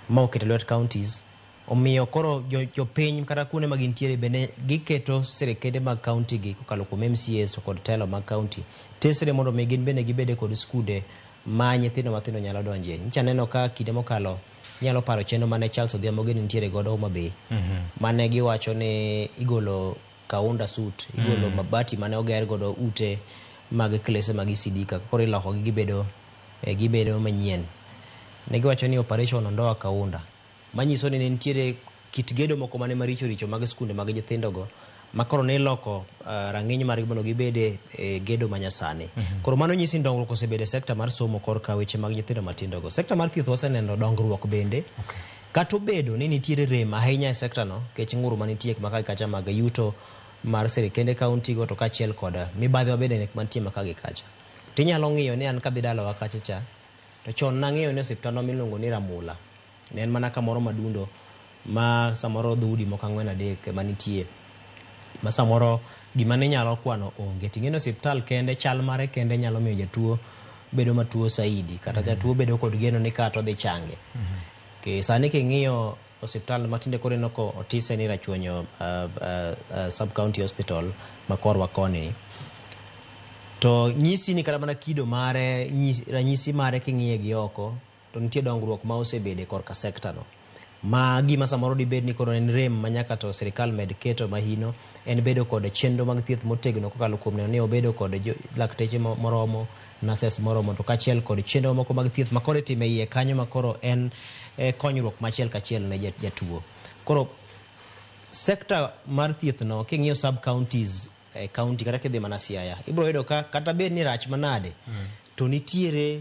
ma oketo lwet counties omiyo koro jopiny kata kuonde ma gintiere bende giketo sirikende mag county gi kokalo kuom MCAs kod telo mag county tesre mondo mi gin bende gibede kod skunde ma nyithindo mathindo nyalo donje. Nyicha aneno ka kinde mokalo inyalo paro chenro mane Charles Odhiambo gini nitiere godo Homa Bay mane giwacho ni igolo kaunda suit igolo mabati mane oger godo ute mag klese mag ECD ka koro ilokogi gibedo manyien. Ne giwacho ni operation ondoa kaunda manyiso ni ne nitiere kit gedo moko mane maricho richo mag skunde mag nyithindogo ma koro ne iloko rang'iny margi mondo gibed e gedo manyasani. Koro mano nyisi ni dongruok osebedo e sekta mar somo korka weche mag nyithindo matindo go. Sekta mar thieth waseneno dongruok bende. Kata obedo ni nitiere rem ahinya e sekta no nikech ng'ur manitie maka gi kacha mag yuto mar sirikende kaunti go to kaachiel kod mibadhi mabende mantie maka gi kacha. Tinyalo ng'iyo ni an kadhi dalawa kacha cha to chon nang'iyo ni osiptandwa miluongo ni Ramula ne en mana kamoro madundo ma samoro dhoudi moko ang'wen adek ema nitie. Ma samoro gima ne nyalo kwano onge. Ting'e ni osiptal kende, chal mare kende nyalo miyo jatuo bedo matuo saidi kata jatuo bedo kod geno ni kata odhi change. Sani king'iyo osiptal matinde koro ineno ko otise ni Rachuonyo Sub County Hospital ma korwa koni ni. To nyisi ni kata mana kido mare, ranyisi mare king'iye gi oko, to nitie dongruok ma osebede korka sekta no. Ma gima samoro dibed ni koro en rem ma nyaka to sirikal med keto mahino en bedo kod chenro mag thieth motegno kokalo kuom neno ni obedo kod lakteche moromo, nurses moromo, to kaachiel kod chenro moko mag thieth ma koro itimo e iye kanyo ma koro en konyruok machiel kachiel ne jatuo. Koro sekta mar thieth no king'iyo sub counties e county kata kidhi mana Siaya, ibiro yudo ka kata bed ni rach manade, to nitiere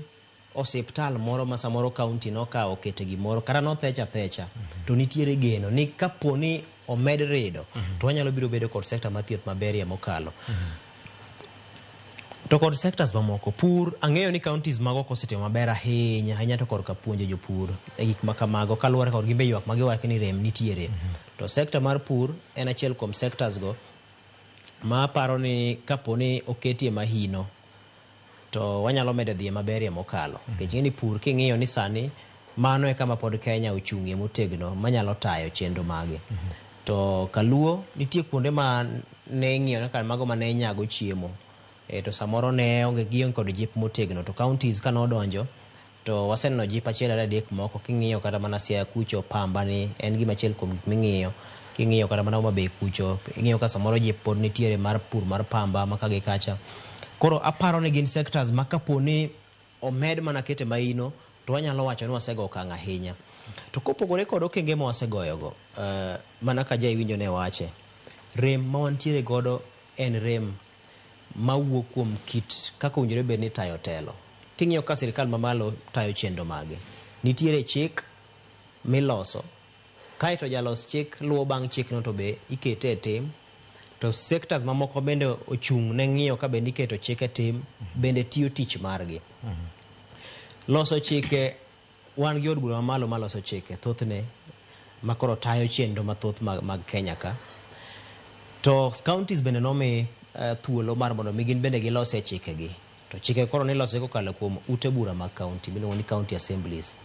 osiptal moro ma samoro county nokawo okete gimoro kata nothech athecha, to nitiere geno ni kapo ni omed rido, to wanyalo biro bedo kod sekta mar thieth maberie mokalo. To kod sectors mamoko, pur, ang'eyo ni counties mago ok osetimo maber ahinya ahinya to korka puonjo jopur e gik ma kamago kaluwore kod gimbe ywak ma giwacho ni rem nitiere. To sector mar pur en achiel kuom sectors go ma aparo ni kapo ni oketie mahino to wanyalo medo dhiye maberie mokalo. Nikech ing'e ni pur king'iyo ni sani mano e kama pod Kenya ochung'ie motegno manyalo tayo chenro mage. To kaluo nitie kuonde ma ne ing'iyo kaka mago mane nyago chiemo. To samoro ne onge gionge kod jip motegno to counties ka nodonjo to waseneno jip achiel ariyo adek moko king'iyo kata mana Siaya kucho pamba ni en gima achiel kuom gik ming'iyo king'iyo kata mana Homa Bay kucho ing'iyo ka samoro jip pod nitiere mar pur mar pamba ma ka gi kacha. Koro aparo ni gin sectors ma kapo ni omed mana kete maino to wanyalo wacho ni wasego okang' ahinya. To kopogore kod okenge ma wasegoyogo, mana ka ja iwinjo ne wache, rem ma wantiere godo en rem mawuok kuom kit kaka owinjore bed ni tayo telo. King'iyo ka sirikal mamalo tayo chenro mage, nitiere chik miloso, kaeto jalos chik luwo bang' chikno to be ikete e tim, to sectors mamoko bende ochung' ne ng'iyo ka bende iketo chik e tim, bende tiyo tich margi. Loso chike, wan gi od bura mamalo maloso chike, thothne makoro tayo chenro mathoth mag Kenya ka. To counties bende nomi thuolo mar mondo mi gin bende gilose chikegi. To chike koro niloso kokalo kuom ute bura mag county miluongo ni county assemblies.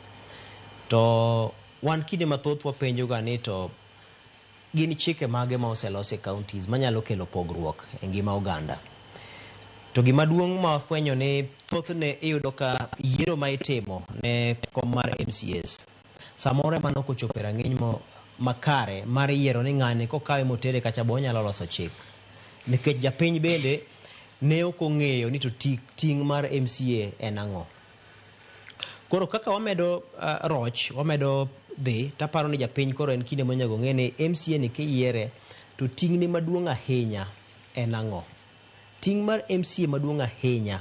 To wan kinde mathoth wapenjo ga ni to gin chike mage ma oselos e counties manyalo kelo pogruok e ngima oganda. To gima duong' ma wafwenyo ni thothne iyudo ka yiero ma itimo ne kom mar MCAs samoro ema nok ochopo e rang'iny makare mar yiero ni ng'ani kokawe motere kacha bo onyalo loso chik. Nikech japiny bende ne ok ong'eyo ni to ting' mar MCA en ang'o. Koro kaka wamedo roch, wamedo dhi, taparo ni japiny koro en kinde monego ng'e ni MCA ni kiyiere to ting'ne maduong' ahinya en ang'o. Ting' mar MCA maduong' ahinya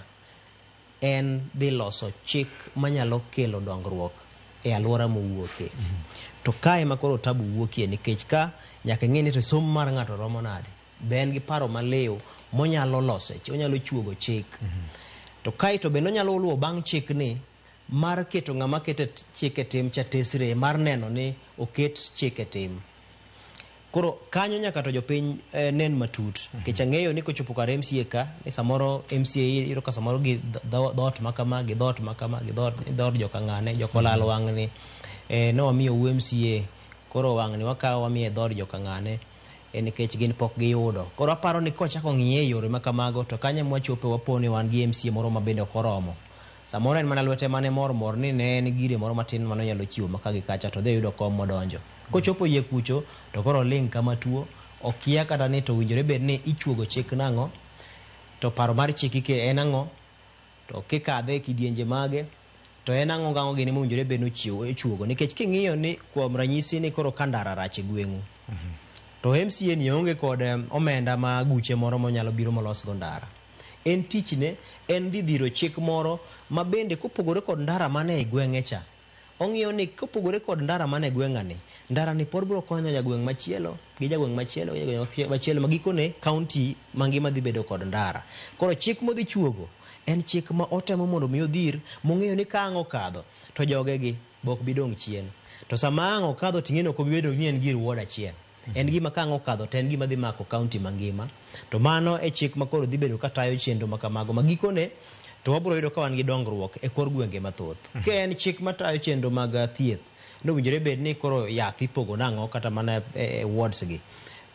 en dhi loso chik manyalo kelo dongruok e alwora mowuokie. To kae ema koro tabu wuokie nikech ka nyaka ing'e ni to somo mar ng'ato romo nade. Be en gi paro maliw monyalo lose, onyalo chuogo chik. To kae to bende onyalo luwo bang' chikni mar keto ng'ama keto chik e tim cha tesre mar neno ni oket chik e tim. Koro kanyo nyaka to jopiny nen matut. Nikech ang'eyo ni kochopo kar MCA ka, ni samoro MCA iyudo ka samoro gi dhoot makama, gi dhoot makama, gi dhoot joka ng'ane, joka olal wang'ni. Ne wamiyo u MCA, koro wang'ni wakawo wamiye dhood joka ng'ane, nikech gin pok giyudo. Koro aparo ni kochako ng'iye e yore makamago, to kanyo ema wachope wapo ni wan gi MCA moro ma bende ok oromo. Samoro en mana lwete mane mor mor ni ne en gire moro matin mane onyalo chiwo maka gi kacha to dhi yudo kom modonjo. Kochopo yie kucho to koro oling' kama tuo, okia kata ni to owinjore bed ni ichuogo chik nang'o, to paro mar chik en ang'o, to kikadhe e kidienje mage, to en ang'o gang'o gini mowinjore bed ni ichuogo. Nikech king'iyo ni kuom ranyisi ni koro ka ndara rach e gweng'u, to MCA ni onge kod omenda ma guche moro monyalo biro molosgo ndara. En tichne en dhi dhiro chik moro ma bende kopogore kod ndara mane e gweng'e cha. Ong'iyo ni kopogore kod ndara mane e gweng'ani, ndara ni pod biro konyo jagweng' machielo gi jagweng' machielo gi jagweng' machielo ma gikone county mangima dhi bedo kod ndara. Koro chik modhi chuogo en chik ma otemo mondo mi odhir mong'eyo ni ka ang' okadho to jogegi be ok bi dong' chien. To sama ang' okadho ting'e ni ok obi bedo ni en gir ward achiel. En gima ka ang' okadho to en gima dhi mako kaunti mangima. To mano e chik ma koro dhi bedo ka tayo chenro ma kamago ma gikone to wabiro yudo ka wan gi dongruok e kor gwenge mathoth. Ka en chik matayo chenro mag thieth, nowinjore bed ni koro yath ipogo nang'o kata mana e wards gi.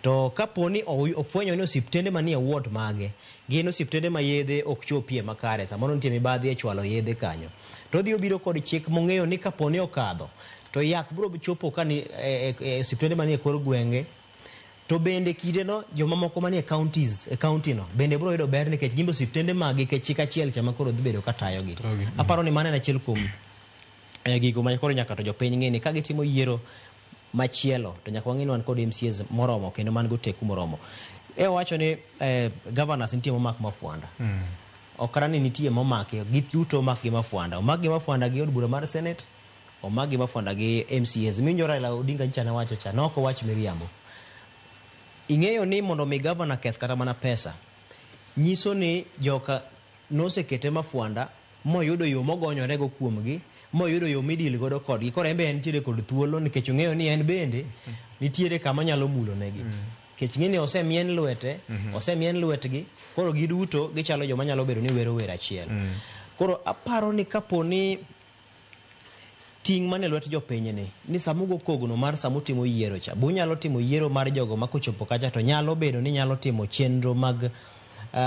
To kapo ni ofwenyo ni osiptende manie ward mage gin osiptende ma yedhe ok chopie makare, samoro nitie mibadhi e chwalo yedhe kanyo, to odhi obiro kod chik mong'eyo ni kapo ni okadho to yath biro chopo ka ni e osiptende manie kor gwenge. To bende kindeno jomamoko manie counties e county no bende biro yudo ber nikech gin be osiptende mag gi nikech chik achiel cha ma koro dhi bedo ka tayogi. Aparo ni mano en achiel kuom gigo ma koro nyaka to jopiny ng'e ni ka gitimo yiero machielo to nyaka wang'e ni wan kod MCAs moromo kendo man goteku moromo. E owacho ni governors nitie momak mafuanda. Ok kata ni nitie momaki, giduto omak gi mafuanda. Omak gi mafuanda gi od bura mar Senate, omak gi mafuanda gi MCAs. Miwinjo Raila Odinga nyicha ne wacho cha, ne ok owach miriambo. Ing'eyo ni mondo mi governor keth kata mana pesa, nyiso ni joka nosekete mafuanda moyudo yo mogonyorego kuomgi, moyudo yo midil godo kodgi. Koro en be entiere kod thuolo nikech ong'eyo ni en bende nitiere kama onyalo mulo negi. Nikech ng'e ni osemien lwete, osemien lwetgi, koro giduto gichalo joma nyalo bedo ni wero wer achiel. Koro aparo ni kapo ni ting' mane lwet jopiny ni sama ugo kogno mar sama utimo yiero cha, bunyalo timo yiero mar jogo ma kochopo kacha to nyalo bedo ni nyalo timo chenro mag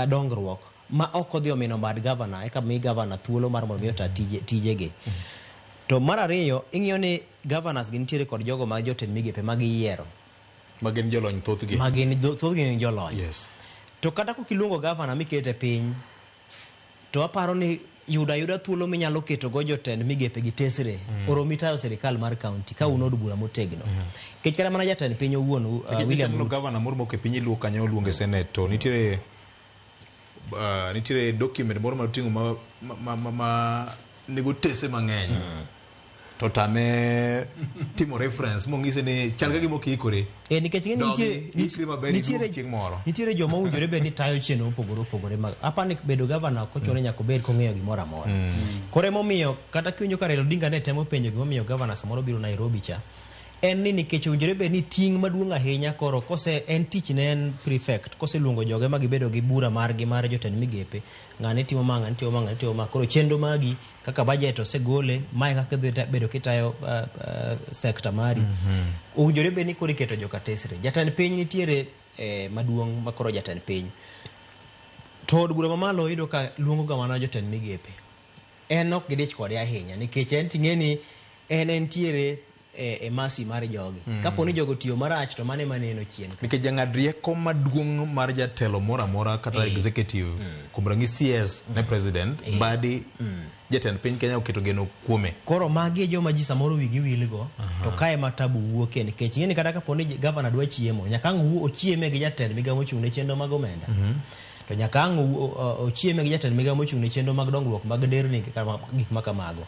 dongruok ma ok odhi omino bad governor eka mi governor thuolo mar mondo mi ota tijegi. To mar ariyo, ing'iyo ni governors gi nitiere kod jogo ma jotend migepe ma giyiero. Ma gin jolony thothgi. Ma gin thothgi gin jolony. Yes. To kata kok iluongo governor mikete piny, to aparo ni yudo ayuda thuolo minyalo keto go jotend migepe gi tesre oromi tayo sirikal mar county ka un od bura motegno. Nikech kata mana jatend piny owuon William Ruto. Governor moro mok e piny Luo kanyo oluonge Senate to nitiere nitiere document moro mating'o ma nego tese mang'eny. To tame timo reference mong'ise ni chal ka gima ok iikore. Nikech ng'e ni nitiere chieng' moro. Nitiere joma owinjore bed ni tayo chenro mopogore opogore mag apani ni bedo governor ok ochuno ni nyaka obed kong'eyo gimoro amora. Koro emomiyo kata kiwinjo ka Raila Odinga ne temo penjo gimomiyo governor samoro biro Nairobi cha, en ni nikech owinjore bed ni ting' maduong' ahinya koro kose en tich ne en prefect koseluongo joge ma gibedo gi bura margi mar jotend migepe, ng'ane timo ma, ng'ane timo ma, ng'ane timo ma. Koro chenro magi kaka budget osegole, mae kaka idhi bedo kitayo sector mari. Owinjore bed ni koro iketo joka tesre. Jatend piny nitiere maduong' ma koro jatend piny. To od bura mamalo iyudo ka luongo ga mana jotend migepe. En ok gidich kode ahinya nikech en ting'e ni en entiere e masi mar jogi. Kapo ni jogo tiyo marach to mano ema neno chien. Nikech jang'ad rieko maduong' mar jatelo moro amora kata executive kuom ranyisi CS ne president Mbadi jatend piny Kenya oketo geno kuome. Koro magi e joma ji samoro wigi wilgo to kae ma tabu wuoke nikech ing'e ni kata kapo ni governor dwa chiemo nyaka ang' ochieme gi jatend migawo mochung' ne chenro mag omenda. To nyaka ang' ochieme gi jatend migawo mochung' ne chenro mag dongruok mag nderni kata gik ma kamago.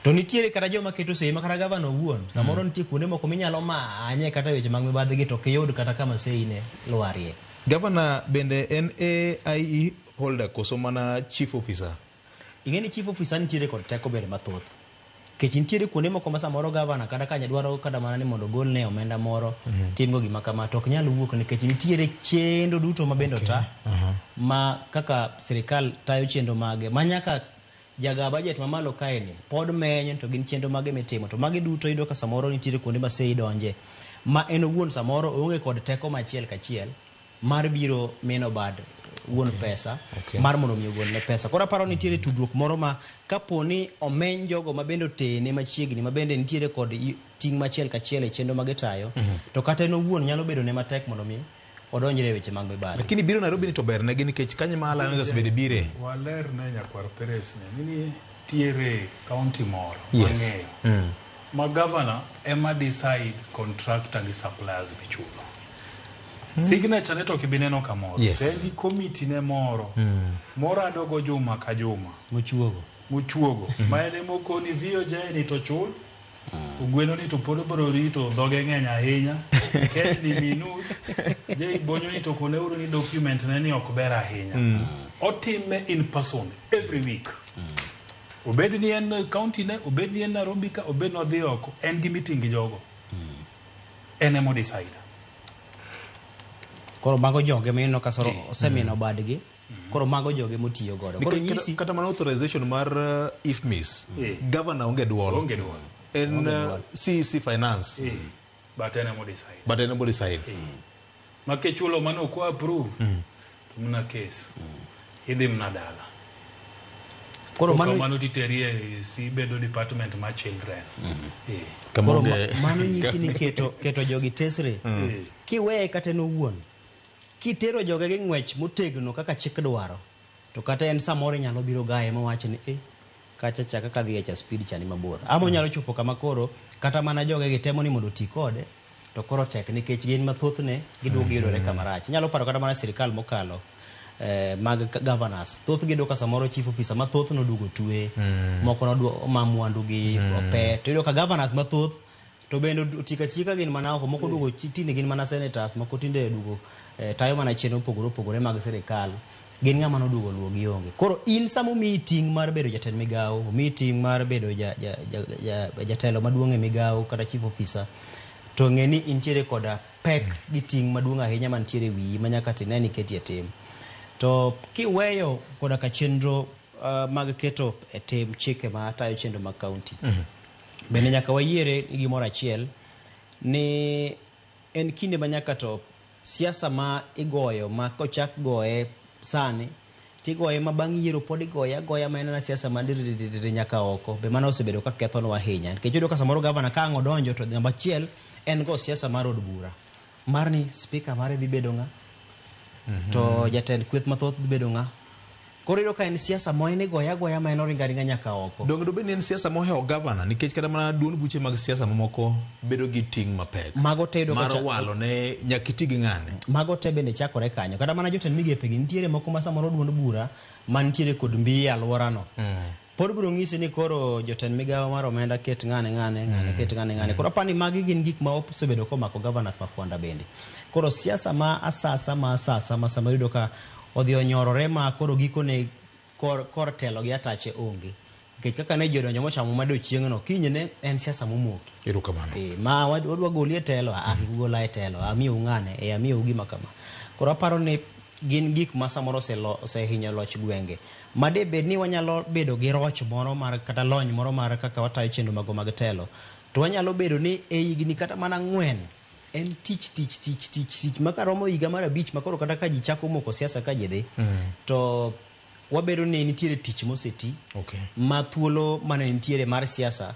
To nitiere kata joma keto sei ma kata gavana owuon samoro nitie kuonde moko minyalo manye kata weche mag mibadhi gi to ok iyud kata kama sei ne lwarie. Gavana bende en AIE holder koso mana chief officer? Ing'e ni chief officer nitiere kod teko bende mathoth. Nikech nitiere kuonde moko ma samoro gavana kata ka dwaro kata mana ni mondo ogolne omenda moro timgo gima kama to ok nyal wuok nikech nitiere chenro duto ma bende ota ma kaka sirikal tayo chenro mage ma nyaka jaga budget mamalo kae ni pod menyo to gin chenro mage mitimo to magi duto iyudo ka samoro nitiere kuonde ma sei donje ma en owuon samoro oonge kod teko machiel kachiel mar biro mino bad wuon pesa mar mondo mi ogolne pesa. Koro aparo nitiere tudruok moro ma kapo ni omeny jogo ma bende otene machiegni ma bende nitiere kod ting' machiel kachiel e chenro magitayo to kata en owuon nyalo bedo ne matek mondo mi odonjre e weche mag mibadhi. Lakini biro Nairobi ni to ber negi nikech kanyo ma Alliance osebedo bire. Waler ne nyakwar Perez ni nitiere county moro mang'eyo ma governor ema decide contractor gi suppliers michulo. Signature ne to ok ibi neno kamoro. Yes. En gi committee ne moro morado go juma ka juma. Mochuogo. Ma en emokoni VOJ ni to chul. Ogweno ni to pod obiro rito dhoge ng'eny ahinya. Ken ni minus. Jay Bonyo ni to koneuru ni document ne ni ok ber ahinya. Otime in person every week. Obed ni en county ne, obed ni en Nairobi ka, obed ni odhi oko, en gi meeting gi jogo. En emo decide. Koro mago joge mineno ka soro osemino badgi. Koro mago joge motiyo godo. Koro Nikech nyisi kata mana authorization mar IFMIS, governor onge duol. Onge duol. En CEC finance. But en emo decide. But en emo decide. Ma kichulo mano ok approve to mna case. Idhi mna dala. Koro mano mano titeri e sibedo department mar children. Koro mano nyisi ni keto jogi tesre. Kiweye kata en owuon, kitero joge gi ng'wech motegno kaka chik dwaro, to kata en samoro inyalo biro gaye mawach ni kacha cha kaka dhi e cha speed cha ni mabor. Ama onyalo chopo kama koro kata mana joge gi temo ni mondo oti kode, to koro tek nikech gin mathothne giduogo giyudore kama rach. Inyalo paro kata mana sirikal mokalo mag governors. Thoth gi ka samoro chief officer mathoth noduogo twe, moko noduogo ma mwandu gi ope. To iyudo ka governors mathoth to bende otika tika gin mana oko, moko duogo tinde gin mana senators, moko tinde duogo tayo mana chenro mopogore opogore mag sirikal. Gin ng'ama noduogo luwo gi onge. Koro in sama omiyi ting' mar bedo jatend migawo, omiyi ting' mar bedo jatelo maduong' e migawo kata chief officer, to ng'e ni intiere koda pek gi ting' maduong' ahinya mantiere e wiyi ma nyaka tine ni ketie tim. To kiweyo koda ka chenro mag keto e tim chike ma tayo chenro mag county, bende nyaka wayiere gimoro achiel ni en kinde ma nyaka to siasa ma igoyo ma kochak goye sani tigoye ma bang' yiero pod igoye agoya ma en ana siasa ma diriririr nyaka oko. Be mano osebedo ka kethonwa ahinya. Nikech iyudo ka samoro gavana ka ang' odonjo to namba achiel en go siasa mar od bura. Mar ni speaker mare dhi bedo ng'a? To jatend kweth mathoth dhi bedo ng'a? Koro iyudo ka en siasa mo en igoye agoya ma en oringo aringa nyaka oko. Donge dobed ni en siasa mohewo gavana nikech kata mana duond buche mag siasa mamoko bedo gi ting' mapek. Mago te iyudo ka mar walo ne nyaka iti gi ng'ane. Mago te bende chakore kanyo. Kata mana jotend migepe gi nitiere moko ma samoro duond bura mantiere kod mbi e alworano. Pod biro ng'isi ni koro jotend migawo mar omenda ket ng'ane ng'ane ng'ane ket ng'ane ng'ane. Koro apani magi gin gik ma osebedo komako governors ma Fwanda bende. Koro siasa ma asasa ma sama iyudo ka odhi onyorore ma koro gikone kor telo gi atache onge. Nikech kaka ne ji odonjo mochamo mado chieng'no, kinyne en siasa momoki. Erokamano. Ma wadwa goli e telo, kik ugola e telo, amiyou ng'ane, amiyou gima kama. Koro aparo ni gin gik ma samoro osehinyo loch gwenge. Ma de bed ni wanyalo bedo gi roch moro mar kata lony moro mar kaka watayo chenro mago mag telo, to wanyalo bedo ni e higni kata mana 4 en tich ma karomo higa mar 5 ma koro kata ka ji chako moko siasa ka ji dhi, to wabedo ni nitiere tich moseti ma thuolo mane nitiere mar siasa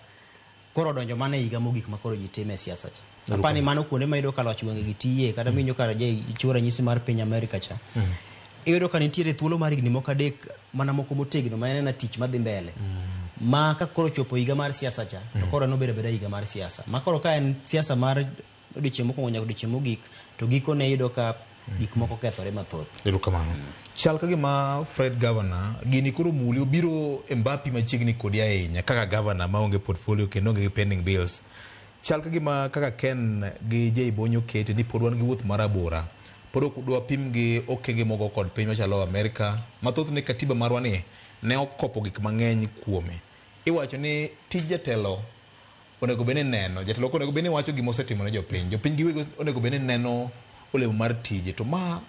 koro odonjo mana e higa mogik ma koro ji time siasa cha. Apani mano kuonde ma iyudo ka loch gwenge gi tiye, kata miwinjo ka chiwo ranyisi mar piny Amerika cha. Iyudo ka nitiere thuolo mar higni moko 3 mana moko motegno ma en ena tich madhi mbele. Ma ka koro chopo higa mar siasa cha, to koro nobedo abeda higa mar siasa. Ma koro ka en siasa mar odiechieng' mokwongo nyaka odiechieng' mogik, to gikone iyudo ka gik moko kethore mathoth. Erokamano. Chal ka gima Fred Governor gini koro muli obiro e mbapi machiegni kodi ahinya kaka governor maonge portfolio kendo onge gi pending bills. Chal ka gima kaka Ken gi Jay Bonyo kete ni pod wan gi wuoth marabora. Pod ok dwa pim gi okenge mogo kod piny machalo Amerika. Mathothne katiba marwa ni ne okopo gik mang'eny kuome. Iwacho ni tij jatelo onego bed ni neno, jatelo ok onego bed ni wacho gima osetimo ne jopiny. Jopiny giwegi onego bed ni neno olemo mar tije. To ma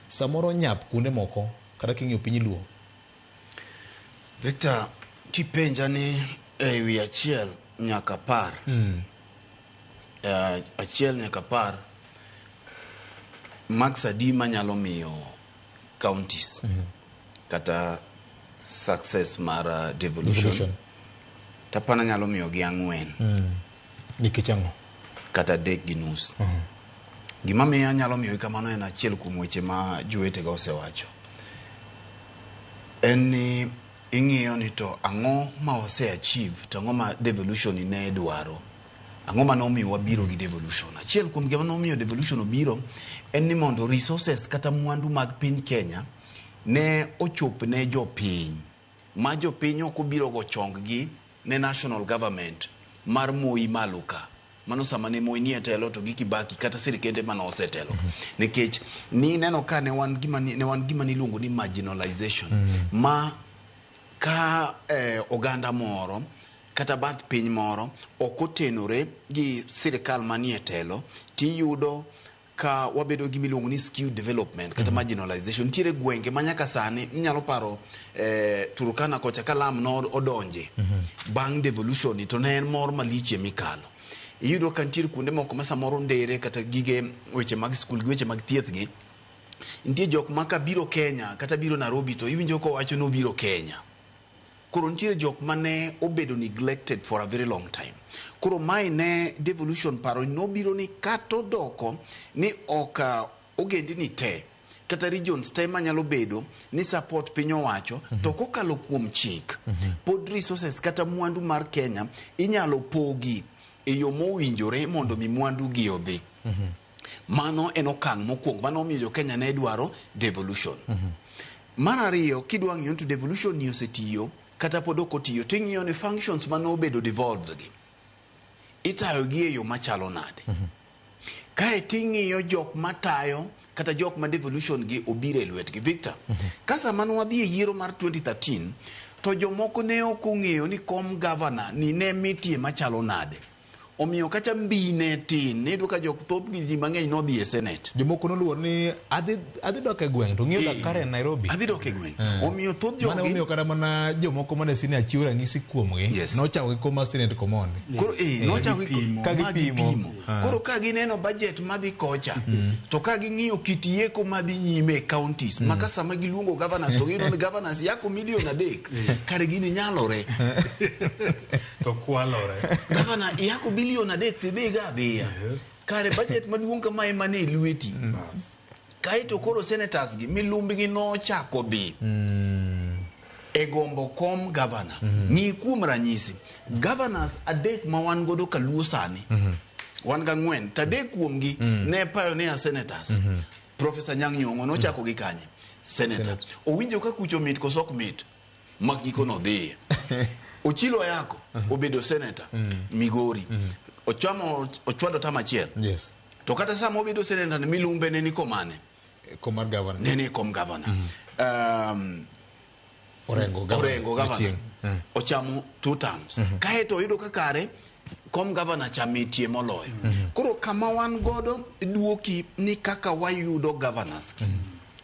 samoro nyap kuonde moko kata king'iyo piny Luo. Victor, kipenja ni e wi 1 nyaka 10. 1 nyaka 10 marks adi manyalo miyo counties kata success mar devolution. Tapana nyalo miyo gi 4. Nikech ang'o? Kata 3.5. Gima miyo anyalo miyo kamano en achiel kuom weche ma jowetega osewacho. En ni ing'iyo ni to ang'o ma wase achieve, to ang'o ma devolution ne dwaro. Ang'o ma nomiyo wabiro gi devolution. Achiel kuom gima nomiyo devolution obiro en ni mondo resources kata mwandu mag piny Kenya ne ochop ne jopiny. Ma jopiny ok obiro go chong gi ne national government mar Moi malo ka. Mano sama ne Moi nie telo to gi Kibaki kata sirikende mane osetelo. Nikech ni neno ka ne wan gima niluongo ni marginalization. Ma ka oganda moro kata bath piny moro ok otenore gi sirikal manie telo, tiyudo Ka wabedo gi miluongo ni skewed development kata marginalization, nitiere gwenge ma nyaka sani inyalo paro Turkana kocha ka lam no odonje bang' devolution ni to ne en mor malich mikalo. Iyudo ka nitiere kuonde moko ma samoro ndere kata gige weche mag skul gi weche mag thieth gi, nitie jok ma ka biro Kenya kata biro Nairobi to iwinjo kowacho ni obiro Kenya. Koro nitiere jok mane obedo neglected for a very long time. Koro mae ne devolution paro nobiro ni kata odoko ni ok ogendini te kata regions te manyalo bedo ni support piny owacho, to kokalo kuom chik pod resources kata mwandu mar Kenya inyalo pogi e yo mowinjore mondo mi mwandu gi odhi. Mano en okang' mokwongo mano omiyo jo Kenya ne dwaro devolution. Mar ariyo, kidwa ng'iyo to devolution ni osetiyo kata pod ok otiyo, ting'iyo ni functions mane obedo devolved gi itayo gi e yo machalo nade. Kae ting'iyo jok matayo kata jok ma devolution gi obiro e lwetgi. Victor, ka sama ne wadhi e yiero mar 2013 to jomoko ne ok ong'eyo ni kom governor ni ne mitie machalo nade. Omiyo kata mbi ne tin, iyudo ka jok thoth ji mang'eny nodhi e Senate. Jomoko noluor ni adhi dok e gweng' to ng'iyo dak Karen Nairobi. Adhi dok e gweng'. Omiyo thoth Mano jogi omiyo kata mana jomoko mane sine achiwo ranyisi kuomgi nochako gi kom mar Senate Komondi. Koro nochako gi ka ma gipimo. gipimo. Koro ka gineno budget madhi kocha, to ka ging'iyo kit yeko madhi nyime e counties, ma ka sama giluongo governors to giyudo ni governors yako milion 3, kare gini nyalore. To kwalore. Governor yako bilion 3 tidhi ga adhiya. Kare budget maduong' kama ema ne e lweti. Kaeto koro senators gi milumbgi nochako dhi e gombo kom governor. Ng'i kuom ranyisi, governors 3 ma wan godo kaluo sani, wan gang'wen, to 3 kuomgi ne pioneer senators. Professor Nyang' Nyong'o nochako gi kanye? Senator. Owinjo ka kucho mit koso ok mit, ma giko nodhiye. Ochilo Ayako obedo senator Migori. Ochamo ochwado tam achiel. Yes. To kata sama obedo senator ni milumbe ne ni komane. Kom mar governor. Ne ni kom governor. Orengo governor. Orengo governor. Achieng'. Ochamo 2 terms. Kaeto oyudo ka kare kom governor cha mitie moloyo. Koro kama wan godo duoki ni kaka wayudo governors ki.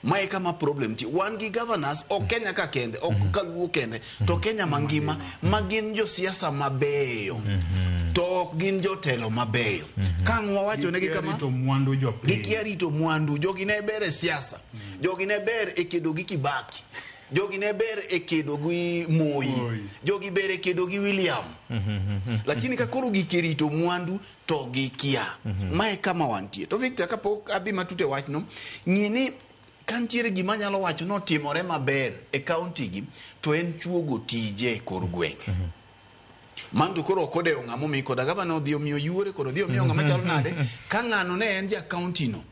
Mae kama problem ti. Wan gi governors ok Kenya ka kende, ok Kaluo kende, to Kenya mangima ma gin josiasa mabeyo. To ok gin jotelo mabeyo. Ka ang' wawacho negi kama, Gikia rito mwandu jopiny. Gikia rito mwandu. Jogi ne ber e siasa. Jogi ne ber e kedo gi Kibaki. Jogi ne ber e kedo gi Moi. Jogi ber e kedo gi William. Lakini ka koro gike rito mwandu to gikia. Mae kama wantie. To Victor, kapok adhi matut e wachno, ng'i ni ka nitiere gima anyalo wacho notimore maber e county gi, to en chuogo tije e kor gwenge. Mano to koro ok odewo ng'ama omi koda gavana odhi omiyo yuore kod odhi omiyo ng'ama chalo nade. Ka ng'ano ne en ja county no,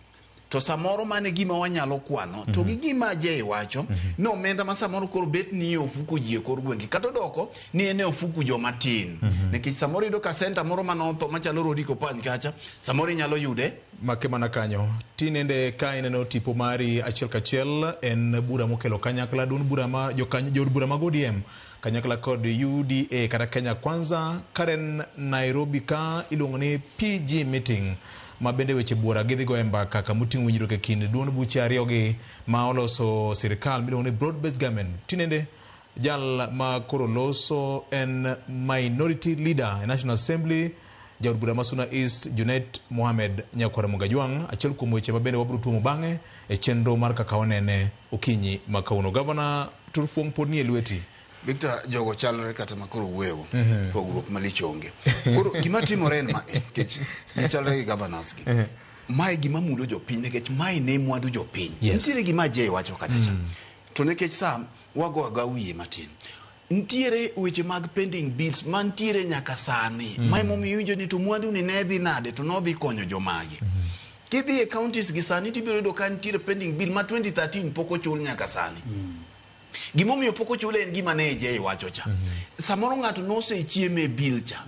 to samoro mane gima wanyalo kwano, to gi gima Jay wacho, ni omenda ma samoro koro bet ni e ofuko ji e kor gwenge, kata odoko ni en e ofuku joma tin. Nikech samoro iyudo ka center moro manotho machalo Rodi Kopany kacha, samoro inyalo yude Make mana kanyo. Tinende ka ineno tipo mari achiel kachiel en bura mokelo kanyakla duond bura ma jokanyo jood bura mag ODM kanyakla kod UDA kata Kenya Kwanza Karen Nairobi ka iluongo ni PG meeting ma bende weche buora gidhi go e mbaka kamoting'o winjruok e kind duond buche ariyo gi ma oloso sirikal miluongo ni broad based government. Tinende jal ma koro loso en minority leader e National Assembly jaod bura ma Suna East Junet Mohamed Nyakwar Mugajwang', achiel kuom weche ma bende wabiro tuomo bang'e e chenro mar kaka wanene okinyi ma kawuono. Gavana Turfuong' pod nie lweti. Victor, jogo chalre kata ma koro wuoyo, pogruok malich onge. Koro gima timore en ma, nikech gichalre gi governors gi. Mae gima mulo jopiny nikech mae ne mwandu jopiny. Nitiere gima Jay wacho kacha cha. To nikech sa wago aga wiye matin. Nitiere weche mag pending bills mantiere nyaka sani. Mae momiyo iwinjo ni to mwandu ni ne dhi nade to nodhi konyo jomage. Kidhi e counties gi sani tibiro yudo ka nitiere pending bill ma 2013 pok ochul nyaka sani. Gimomiyo pok ochule en gima ne Jay wacho cha. Samoro ng'ato nosechieme e bill cha.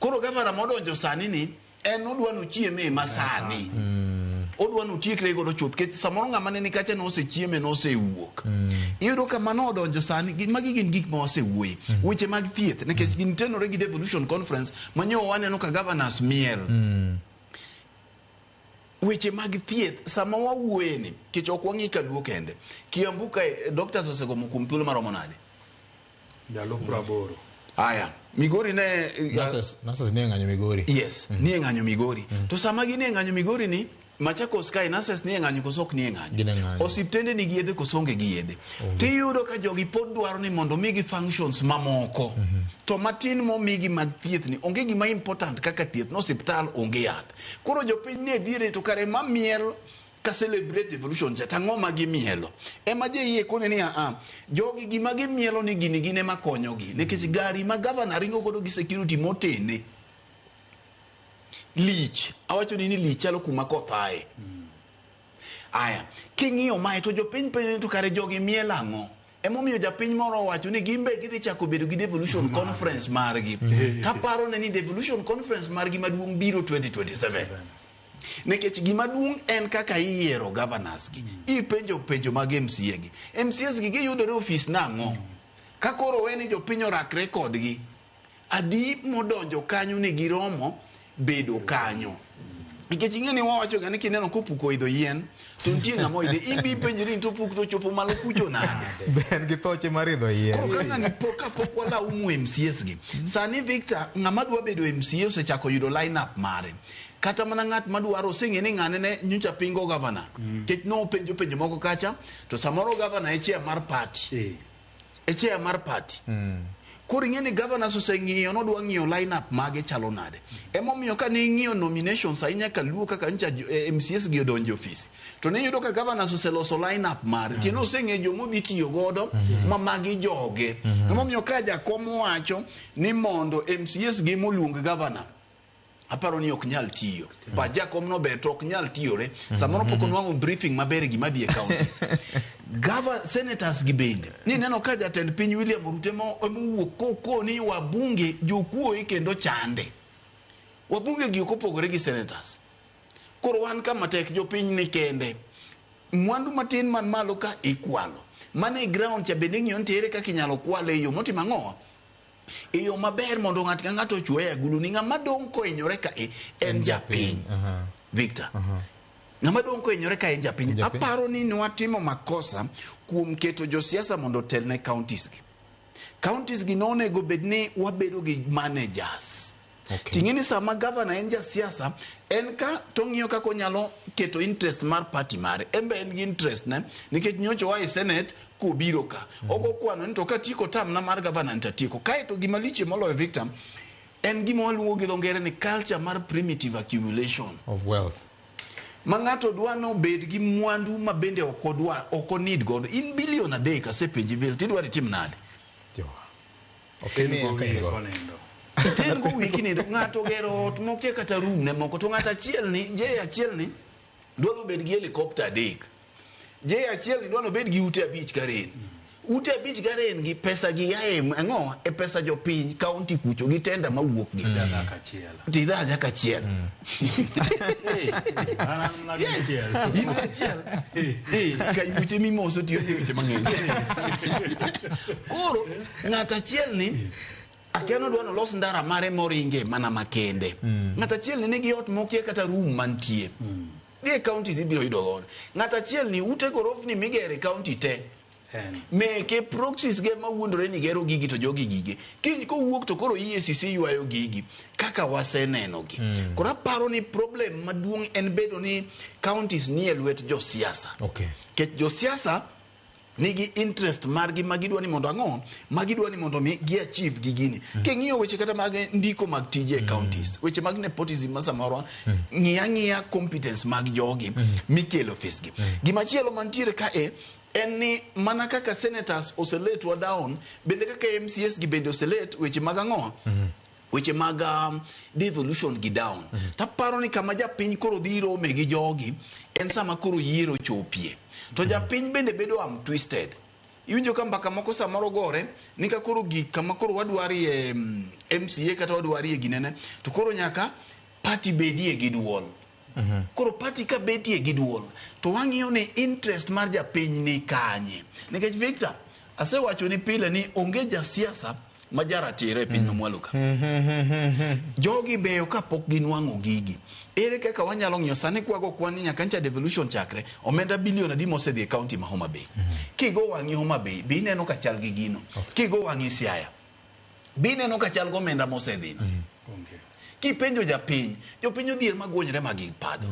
Koro gavana modonjo sani ni en odwa nochieme ma sani. Odwa notiekre godo chuth nikech samoro ng'ama ne ni kacha nosechieme nosewuok. Iyudo ka mano odonjo sani, magi gin gik ma wasewuoye. Weche mag thieth nikech gin tenore gi devolution conference ma nyo waneno ka governors miel. Weche mag thieth sama wawuoye ni kech ok wang'i kaluo kende. Kiambu kae doctors osegomo kuom thuolo maromo nade? Ndalo 80. Aya, Migori ne Nurses nie ng'anyo Migori. Yes, nie ng'anyo Migori. To sama ginie ng'anyo Migori ni Machakos kae nurses nie ng'anyo koso ok nie ng'anyo. Gin e ng'anyo. Osiptende nigi yedhe koso onge gi yedhe. Tiyudo ka jogi pod dwaro ni mondo migi functions mamoko. To matin momigi mag thieth ni onge gima important kaka thieth no osiptal onge yath. Koro jopiny ne dhiere to kare mamiel ka celebrate devolution cha tang'o ma gimielo. Ema JEA kone ni a jogi gima gimielo ni gini gin ema konyogi. Nikech gari ma governor ringo godo gi security motene lich. Awacho ni lich chalo kuma koth ae. Aya, king'iyo mae to jopiny penjo ni to kare jogi mielo ang'o? Emomiyo japiny moro owacho ni gin be gidhi chako bedo gi devolution conference margi. Kaparo ne ni devolution conference margi maduong' biro 2027. Nikech gima duong' en kaka iyiero governors gi. Ipenjo penjo mag MCA gi. MCAs gi giyudore ofis nang'o? Ka koro we ni jopiny orakre kodgi, adi modonjo kanyo ni giromo bedo kanyo. Nikech ing'e ni wawacho ga ni kineno kopuk oidho yien, to nitie ng'ama oidhe. In be ipenjri ni to opuk to ochopo malo kucho nade? Be en gi thoche mar idho yien. Koro ka ng'ani pok kapok walaumu MCAs gi. Sani Victor, ng'ama dwa bedo MCA osechako yudo line up mare. Kata mana ng'at madwaro oseng'e ni ng'ane ne nyocha pingo governor. Nikech nopenjo penjo moko kacha, to samoro governor e chair mar party. E chair mar party. Koro ing'e ni governors oseng'iyo nodwa ng'iyo line up mage chalo nade. Emomiyo ka ne ing'iyo nominations ahinya kaluo kaka ncha MCAs gi odonjo e ofisi. To ne iyudo ka governors oseloso line up mare. Kendo oseng'eyo jomodhi tiyo godo ma magi joge. Emomiyo ka jakom owacho ni mondo MCAs gi moluong governor aparo ni ok nyal tiyo. Pa jakom no ber to ok nyal tiyore. Samoro pok onwang'o briefing maber e gima dhi e counties. Gava senators gi bende. Ni neno ka jatend piny William Ruto emowuok kokoni wabunge jokuoe kendo chande. Wabunge gi ok opogore gi senators. Koro wan kama tek jopiny ni kende. Mwandu matin man malo ka ikwalo. Mane ground cha bende ing'iyo ni ere kaka inyalo kwale e yo motimo ang'o? E yo maber mondo ng'ato ka ng'ato ochwe e agulu ni ng'ama dong' kohinyore ka e en japiny. Victor. Ng'ama dong' kohinyore ka en japiny. Aparo ni nwatimo makosa kuom keto josiasa mondo otel ne counties gi. Counties gi nonego bed ni wabedo gi managers. Ting'e ni sama governor en jasiasa, en ka to ng'iyo kaka onyalo keto interest mar party mare. En be en gi interest ne, nikech nyocha oa e Senate kobiro ka. Ogo kwano ni to katieko term na mar governor ni tatieko. Kaeto gima lich moloyo Victor, en gima waluongo gi dho ngere ni culture mar primitive accumulation. Of wealth. Ma ng'ato dwa no bed gi mwandu ma bende ok odwa, ok onid godo. In bilion 3 asepenji bill, tidwaro itim nade? Ok ni kaka in go. Iten go wiki nindo, ng'ato ogero ot mokia kata room ne moko, to ng'ato achiel ni, J achiel ni, dwaro bed gi helicopter 3. J achiel ni dwaro bed gi ute 5 Karen. Ute 5 Karen gi pesa gi yae ang'o? E pesa jopiny, county kucho gi tenda mawuok gi. Tidha nyaka achiel. Yes, in achiel. Ka buche mimoso tiyo gi weche mang'eny. Koro ng'ato achiel ni akia nodwa nolos ndara mare moringe mana makende. Ng'ato achiel ni nigi ot mokia kata room mantie. Dhi e counties ibiro yudo godo. Ng'ato achiel ni ute gorofni migero e county te. Meke proxies ge mawuondore ni gero gigi to jogi gige. Kiny kowuok to koro EACC ywayo gigi kaka waseneno gi. Koro aparo ni problem maduong' en bedo ni counties nie lwet josiasa. Nikech josiasa nigi interest margi ma gidwa ni mondo ang'o? Ma gidwa ni mondo mi gi achieve gi gini. King'iyo weche kata mag ndiko mag tije e counties, weche mag nepotism ma samoro ng'iya ng'iya competence mag jogi mikelo ofis gi. Gimachielo mantiere ka e en ni mana kaka senators oseletwa down, bende kaka MCAs gi bende oselet weche mag ang'o? Weche mag devolution gi down. Taparo ni kama japiny koro dhi rome gi jogi en sama koro yiero chopie. To japiny bende bedo am twisted. Iwinjo ka mbaka moko samoro gore ni ka koro gik kama koro wadwarie MCA kata wadwarie ginene to koro nyaka party bedie gi duol. Koro party ka betie gi duol to wang'iyo ni interest mar japiny ni kanye. Nikech Victor, asewacho ni pile ni onge jasiasa ma jaratiro e piny mamwalo ka. Jogi beyo kapok ginwang'o gigi. Ere kaka wanyalo ng'iyo sani kwago kwan ni nyaka ncha devolution chakre omenda bilion adi mosedhi e county ma Homa Bay. Kigo wang'i Homa Bay, be ineno ka chal gi gino. Kigo wang'i Siaya, be ineno ka chal gi omenda mosedhi no. Kipenjo japiny, jopiny odhier magwonyre ma gipadho.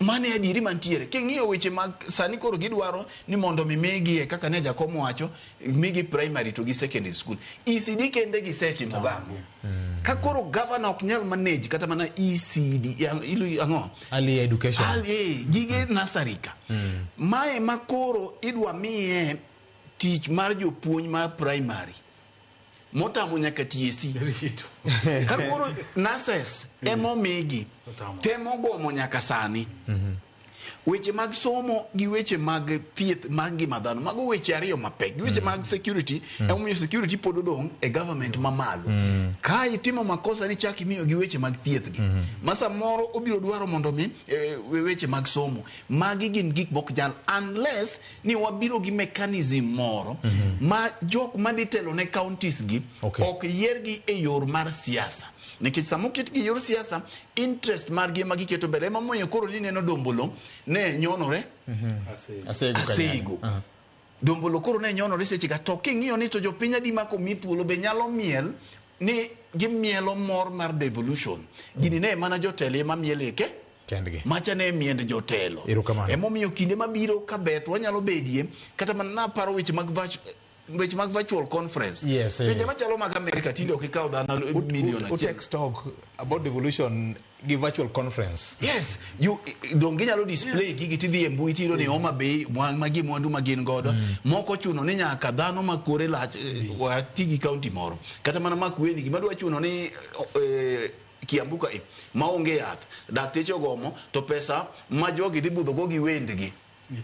Mano e adieri mantiere. King'iyo weche mag sani koro gidwaro ni mondo mi migi kaka ne jakom wacho, migi primary to gi secondary school. ECD kende gisetimo gang'o? Ka koro governor ok nyal manage kata mana ECD, ilu ang'o? Early education. Early, gige nursery ka. Mae ma koro idwa miye tich mar jopuonj mar primary. Motamo nyaka TSC. Ka koro nurses emomigi temo gomo nyaka sani. Weche mag somo gi weche mag thieth mag ngima dhano, mago weche ariyo mapek. Gi weche mag security, emomiyo security pod odong' e government mamalo. Ka itimo makosa ni chak imiyo gi weche mag thieth gi. Ma samoro obiro dwaro mondo mi weche mag somo. Magi gin gik mok nyal unless ni wabiro gi mechanism moro ma jok madhi telo ne counties gi ok yiergi e yor mar siasa. Nikech sama oketgi e yor siasa, interest margi ema giketo mbele. Ema omiyo koro nineno Dombolo ne nyonore Asego. Dombolo koro ne nyonore seche ka to king'iyo ni to jopiny adi ma komi thuolo be nyalo miel ni gimielo mor mar devolution. Gini ne mana jotelo ema miel eke kendgi. Macha ne miend jotelo. Emomiyo kinde mabiro ka bet wanyalo bedie kata mana naparo weche mag weche mag virtual conference. Yes, Pinje machalo mag Amerika tinde ok ikaw dhano million achiel. Utext talk about devolution gi virtual conference. Yes, you dong ginyalo display gigi tidhi e mbui tiyudo ni Homa Bay magi mwandu ma gin godo. Moko chuno ni nyaka dhano ma kore lach wati gi county moro. Kata mana Makueni gima dwa chuno ni Kiambu ka maonge yath, dakteche ogomo to pesa ma jogi dhi budho go gi wendgi.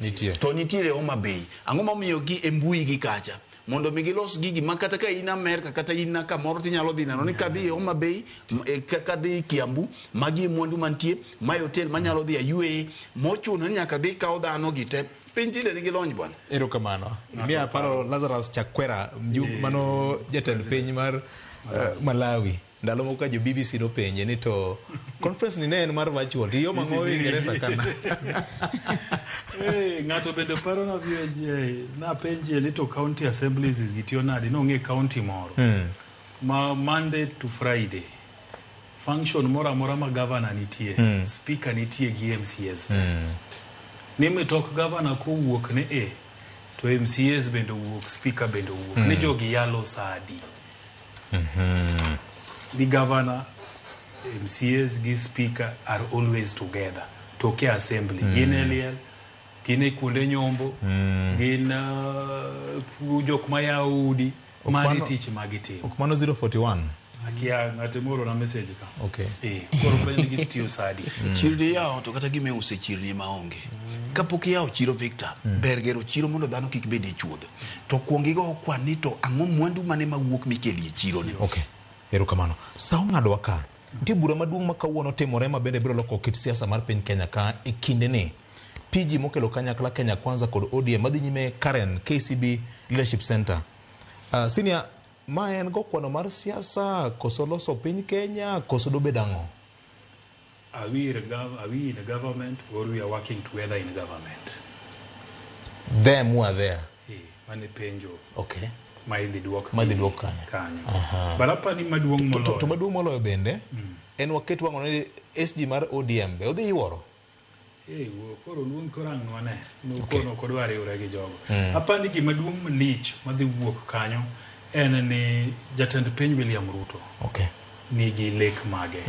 Nitie. To nitiere Homa Bay. Ang'o momiyo gi e mbui gi kacha? Mondo mi gilos gigi ma kata ka in Amerka kata in kamoro tinyalo dhi neno ni kadhi e Homa Bay, kadhi Kiambu, magi e mwandu mantie, mae hotel manyalo dhi e UAE, mochuno ni nyaka dhi kaw dhano gi te. Piny tinde nigi lony bwana. Erokamano. Miya paro Lazarus Chakwera, mano jatend piny mar Malawi. Ndalo moko ka jo BBC nopenje ni to conference ni ne en mar virtual, to iyo mang'o Uingereza kana. Ng'ato bende paro na VOJ, napenje ni to county assemblies gitiyo nade, nong'e county moro. Ma Monday to Friday, function moro amora ma governor nitie, speaker nitie gi MCS. Ni mitok governor kowuok ne E, to MCS bende owuok, speaker bende owuok. Ni jogi yalo sa adi. The governor, MCAs gi speaker are always together. Toke assembly. Gin e liel, gin e kuonde nyombo, gin jok ma yawo udi, mano tich ma gitimo. Ok mano 041. Akia ng'ato moro na message ka. Okay. Koro penj gi tiyo sadi. Chirni yawo to kata gima iuso e chirni maonge. Kapok iyawo chiro Victor, ber gero chiro mondo dhano kik bed e chuodho. To kuong igo kwan ni to ang'o mwandu mane mawuok mikelo e chiro ni. Okay. Erokamano. Sa ong'adwa ka. Nitie bura maduong' ma kawuono timore ma bende biro loko kit siasa mar piny Kenya ka e kindeni. PG mokelo kanyakla Kenya Kwanza kod ODM madhi nyime Karen KCB Leadership Center. Senior, ma en go kwano mar siasa koso loso piny Kenya koso dobed ang'o? Are we in government or we are working together in government? Them who are there. Mane penjo. Okay. Ma idhi duok kanyo. But apani maduong' moloyo. To maduong' moloyo bende, en waket wang'o ni SG mar ODM be odhi yuoro? Koro luong koro ang' nwane. Nukono ok odwa riwre gi jogo. Apani gima duong' malich madhi wuok kanyo en ni jatend piny William Ruto. Okay. Nigi lek mage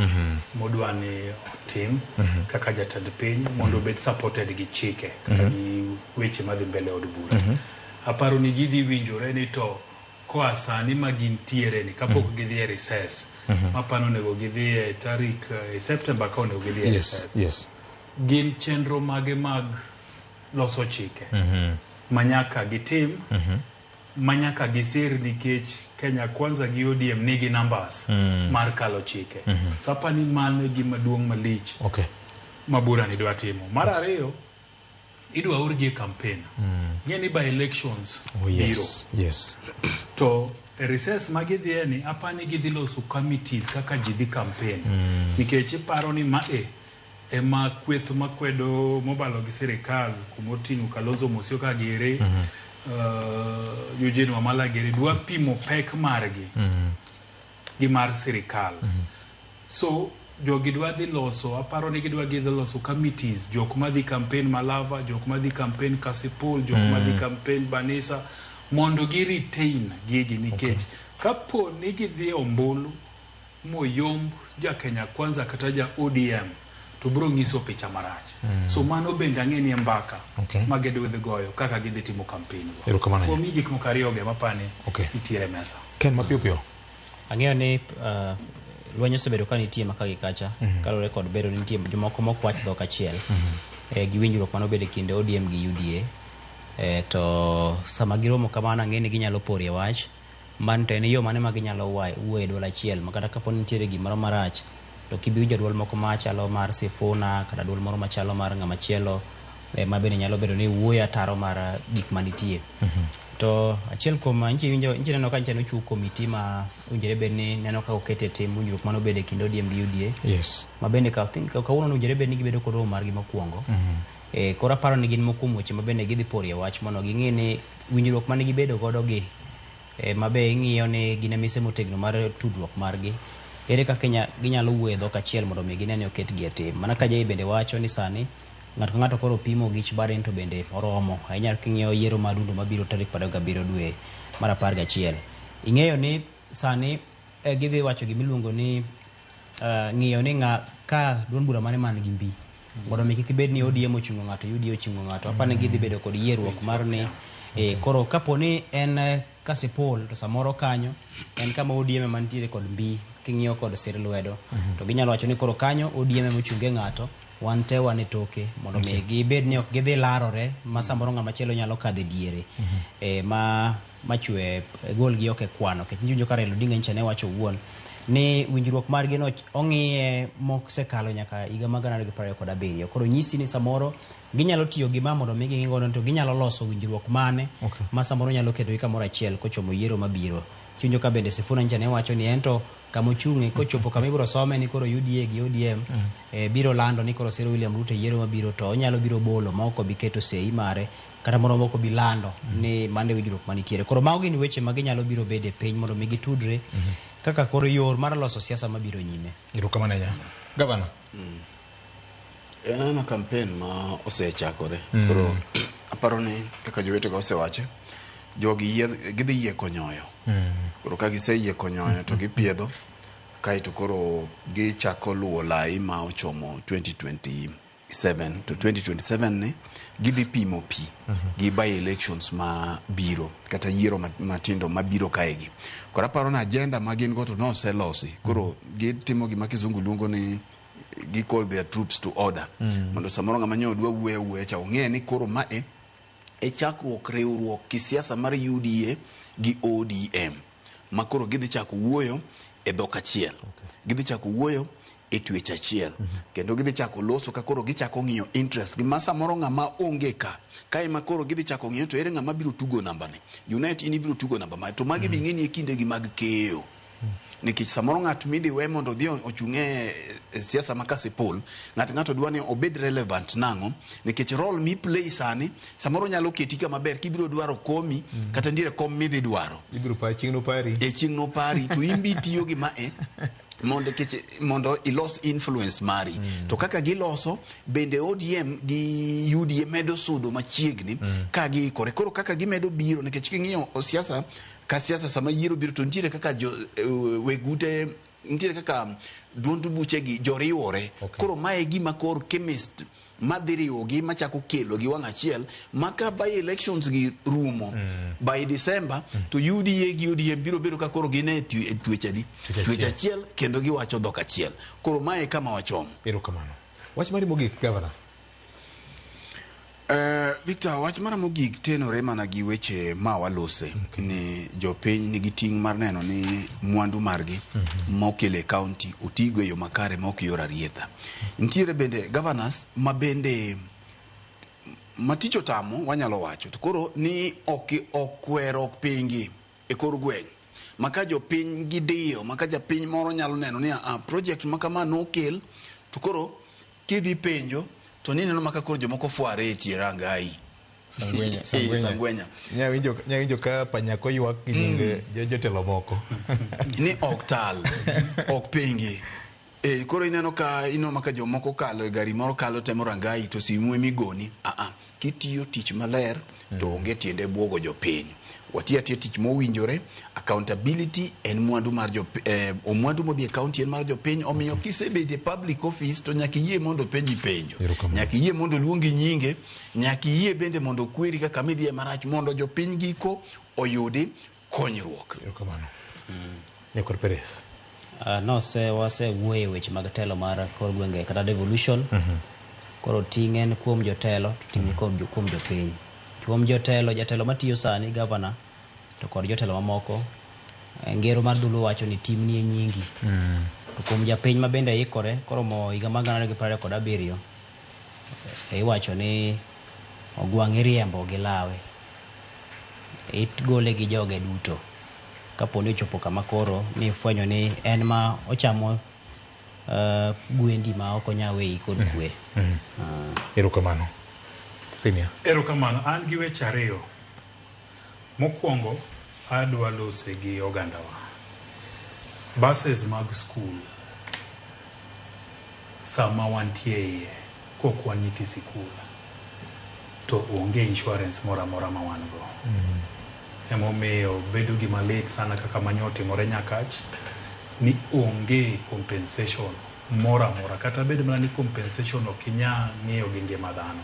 modwa ni otim kaka jatend piny mondo obed supported gi chike kata gi weche madhi mbele od bura. Aparo ni gidhi winjore ni to koa sani ma gintiere ni kapok gidhi e recess, mapano onego gidhi e tarik September ka onego gidhi e recess. Yes. Gin chenro mage mag loso chike manyaka gitim, manyaka gisir nikech Kenya Kwanza gi ODM nigi numbers mar kalo chike. So apani mano e gima duong' malich Okay. ma bura ni dwa timo. Mar ariyo, Idwa orgi e campaign. Ing'e ni by elections Oh, yes. biro. Yes. To e recess ma gidhiye ni apani gidhi loso committees kaka ji dhi campaign. Nikech iparo ni ma e ema kweth makwedo mobalo gi sirikal kumoting'o Kalonzo Musyoka giri, Eugene Wamalwa giri dwa pimo pek margi gi mar sirikal. So jogi dwa dhi loso, aparo ni gidwa gidhi loso committees, jok madhi campaign Malava, jok madhi campaign Kasipul, jok madhi campaign Banisa, mondo gi retain gigi nikech kapo ni gidhi e ombulu moyomb ja Kenya Kwanza kata ja ODM to biro nyiso picha marach. So mano bende ang'e ni e mbaka ma gidhi goyo kaka gidhi timo campaign go. Erokamano ahinya. Kuom mi gik moko ariyo go ema apani nitiere e mesa. Ken mapiyo piyo. Ang'eyo ni lweny osebedo ka nitie maka gi kacha kaluwore kod bedo ni nitie jomoko mok wach dhok achiel gi winjruok mane obedo e kind ODM gi UDA to sama giromo kamano ang'e ni ginyalo porie wach man to en yo mane ma ginyalo wuoye e duol achiel ma kata kapo ni nitiere gimoro marach to kibi winjo duol moko machalo mar Sifuna kata duol moro machalo mar ng'ama chielo ma bende nyalo bedo ni wuoyo ataro mar gik manitie. To achiel kuom nchi winjo nchi neno ka nchi nochiw komiti ma owinjore bed ni neno kaka oket e tim winjruok mane obedo e kind ODM gi UDA. Ma bende ka think kawuono owinjore bed ni gibedo kod romo margi mokwongo. Koro aparo ni gin moko kuom weche ma bende gidhi porie wach mondo ging'i ni winjruok mane gibedo godo gi ma be ing'iyo ni gin e mise motegno mar tudruok margi. Ere kaka ginyalo wuoyo e dhok achiel mondo mi gine ni oketgi e tim. Mana ka Jay bende wacho ni sani ng'ato ka ng'ato koro pimo gich bade to bende oromo ahinya king'iyo yiero mar dundo mabiro tarik 27 dwe mar 11. Ing'eyo ni sani gidhi wacho gimiluongo ni ng'iyo ni ng'a ka duond bura mane man gi mbi mondo mi kik bed ni ODM ochungo ng'ato, UDA ochungo ng'ato. Apani gidhi bedo kod yierruok mar ni koro kapo ni en Kasipul to samoro kanyo en kama ODM ema nitiere kod mbi king'iyo kod sir lwedo to ginyalo wacho ni koro kanyo ODM ema ochunge ng'ato, wan te wan e toke mondo mi gibed ni ok gidhi larore ma samoro ng'ama chielo nyalo kadho e diere ma machwe gol gi ok e kwano. Nikech iwinjo ka Raila Odinga nyicha ne wacho owuon ni winjruok margi no ong'iye mosekalo nyaka higa mar 2027. Koro nyisi ni samoro ginyalo tiyo gi ma mondo mi ging'i godo to ginyalo loso winjruok mane ma samoro nyalo ketogi kamoro achiel kochomo yiero mabiro. Kiwinjo ka bende Sifuna nyicha ne wacho ni ento kama ochung'e kochopo kama ibiro some ni koro UDA gi ODM biro lando ni koro siro William Ruto e yiero mabiro to onyalo biro bolo ma ok obi keto sei mare kata moro ma ok obi lando ni mano e winjruok manitiere. Koro mago gin weche ma ginyalo biro bedo e piny mondo mi gitudre kaka koro yor mar loso siasa mabiro nyime. Erokamano ahinya. Gavana. En ana campaign ma osechakore. Koro aparo ni kaka jowetega osewache, jogi gidhi yieko nyoyo. Koro ka giseyieko nyoyo to gipiedho, kaeto koro gichako luwo lai ma ochomo 2027. To 2027 ni gidhi pimo pi gi by elections ma biro kata yiero matindo mabiro kaegi. Koro aparo ni agenda ma gin go to noselosi. Koro gitimo gima kizungu luongo ni gi call their troops to order. Mondo samoro ng'ama nyo dwa wuoyo awuoya cha ong'e ni koro mae e chakruok riwruok kisiasa mar UDA gi ODM ma koro gidhi chako wuoyo e dhok achiel. Gidhi chako wuoyo e twech achiel. Kendo gidhi chako loso ka koro gichako ng'iyo interest gi ma samoro ng'ama onge ka. Kae ma koro gidhi chako ng'iyo to ere ng'ama biro tugo namba ni. Junet in ibiro tugo namba ma to magi bi ng'eni e kinde gi mag keyo. Nikech samoro ng'at midhi we mondo odhi ochung' e siasa ma Kasipul, ng'ato dwa ni obed relevant nang'o, nikech role mi play sani samoro nyalo keti kama ber kibiro dwaro komi kata nitiere kom midhi dwaro. Ibiro pa chieng' nopari. E chieng' nopari to in bi tiyo gi mae mondo nikech mondo ilos influence mari. To kaka giloso bende ODM gi UDA medo sudo machiegni ka giikore. Koro kaka gimedo biro nikech king'iyo siasa ka siasa sama yiero biro to nitiere kaka jo weg ute nitiere kaka duond buche gi joriwore. Koro mae e gima kor chemist madhi riwogi machako kelo gi wang' achiel ma ka by elections gi rumo by December to UDA gi ODM biro bedo ka koro gin e twech adi? Twech achiel kendo giwacho dhok achiel. Koro mae e kama wachomo. Erokamano. Wach mari mogik, Governor. Victor, wach mara mogik tenore mana gi weche ma walose ni jopiny nigi ting' mar neno ni mwandu margi mokelo e county otigo e yo makare ma ok yor arietha. Nitiere bende governors ma bende Matich otamo wanyalo wacho to koro ni ok okwero ok pingi e kor gweng' maka jopiny gidiyo maka japiny moro nyalo neno ni a project makama nokel to koro kidhi penjo to nineno maka koro jomoko fware e tie rangai. Sangwenya, Eh, Sangwenya. Nya winjo ka panyako ywak gi nying jotelo moko. Ni ok tal, ok pingi. E, koro ineno ka ineno maka jomoko kalo e gari moro kalo temo rangai to simu emigoni. Aa, kitiyo tich maler to onge tiende buogo jopiny. Watiyo atiya tich mowinjore. Accountability en mwandu mar jo mwandu modhi e county en mar jopiny. Omiyo kisebedo e public office to nyaka iyie mondo penji penjo. Nyaka iyie mondo luongi nyinge. Nyaka iyie bende mondo kweri kaka midhiye marach mondo jopiny giko oyudi konyruok. Erokamano. Nyakor Perez. Nose wasewuoyo e weche mag telo mar kor gwenge kata devolution. Koro ting' en kuom jotelo to ting' ni kuom jopiny. Kuom jotelo, jatelo matiyo sani, gavana, to kod jotelo mamoko, ngero mar dholuo wacho ni timni e nyingi. To kuom japiny ma bende ikore koromo higa mar 2027, iwacho ni ogwang' iriembo gi lawe. Igole gi joge duto. Kapo ni ochopo kama koro ni ifwenyo ni en ma ochamo gwendi ma ok onya weyi kod kwe. Erokamano. Senior. Erokamano, an gi weche ariyo. Mokwongo, adwa lose gi ogandawa. Buses mag skul sama wantie iye kok wan nyithi sikul to onge insurance moro amora ma wan go. Emomiyo bedo gima lit sana kaka manyo otimore Nyakach ni onge compensation moro amora kata bed mana ni compensation ok inya ng'iyo gi ngima dhano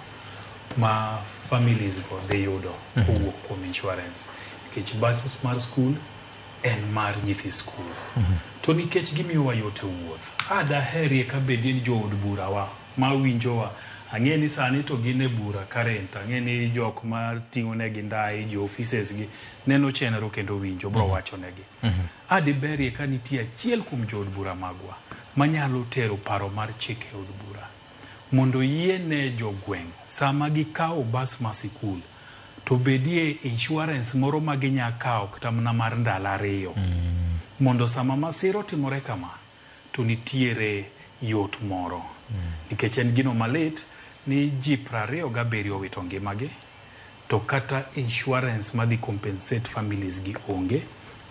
ma families go dhi yudo kowuok kuom insurance nikech buses mar skul en mar nyithi skul to nikech gimiyowa yot e wuoth a daherie ka bedie ni jood burawa mawinjowa ang'e ni sani to gin e bura current ang'e ni jok ma ting'o negi ndai jo offices gi neno chenro kendo winjo bro wacho negi a diberie ka nitie achiel kuom jood bura magwa manyalo tero paro mar chik e od bura mondo yiene jogweng' sama gikawo bas ma sikul to bedie insurance moro ma ginya kawo kata mana mar ndalo 2 mondo sama masira otimore kama to nitiere yot moro nikech en gino malit ni ji 27 owito ngimagi to kata insurance madhi compensate families gi onge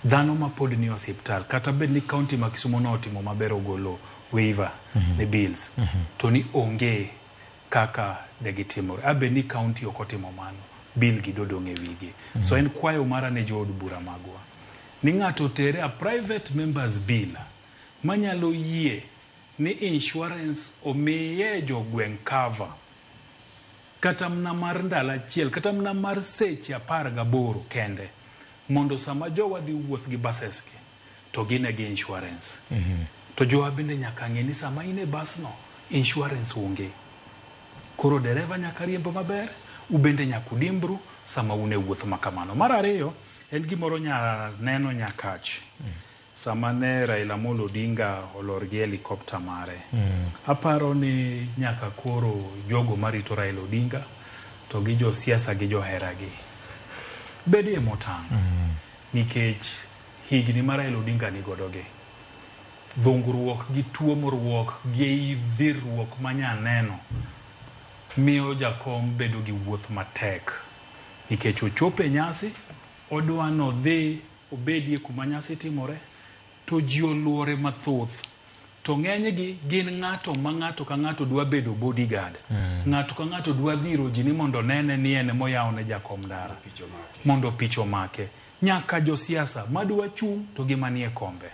dhano ma pod ni osiptal kata bed ni county ma Kisumo notimo maber ogolo waiver ne bills to ni onge kaka de gitimore abe ni county ok otimo mano bill gi dodong' e wigi so en kwayo mara ne jood bura magwa ni ng'ato otere a private members bill manyalo yie ni insurance omiye jogweng' cover kata mana mar ndalo achiel kata mana mar seche 18 kende mondo sama jowa dhi wuoth gi buses gi to gine gi insurance to jowa bende nyaka ng'e ni sama in e bus no insurance onge koro dereva nyaka riemb maber ubende nyaka udimbru sama un e wuoth ma kamano mar ariyo en gimoro nya neno Nyakach sama ne Raila Amolo Odinga olor gi helicopter mare aparo ni nyaka koro jogo marito Raila Odinga to gi josiasa gi joheragi bedie motang' nikech higni ma Raila Odinga ni godo gi dhungruok gi tuomruok gi dhirruok manyaneno miyo jakom bedo gi wuoth matek nikech ochopo e nyasi odwa nodhi obedie kuma nyasi timore to ji oluore mathoth to ng'enygi gin ng'ato ma ng'ato ka ng'ato dwa bedo bodyguard ng'ato ka ng'ato dwa dhiro ji ni mondo nene ni en emoyawo ne jakom ndara mondo picha omake nyaka josiasa madwa chung' to gi manie kombe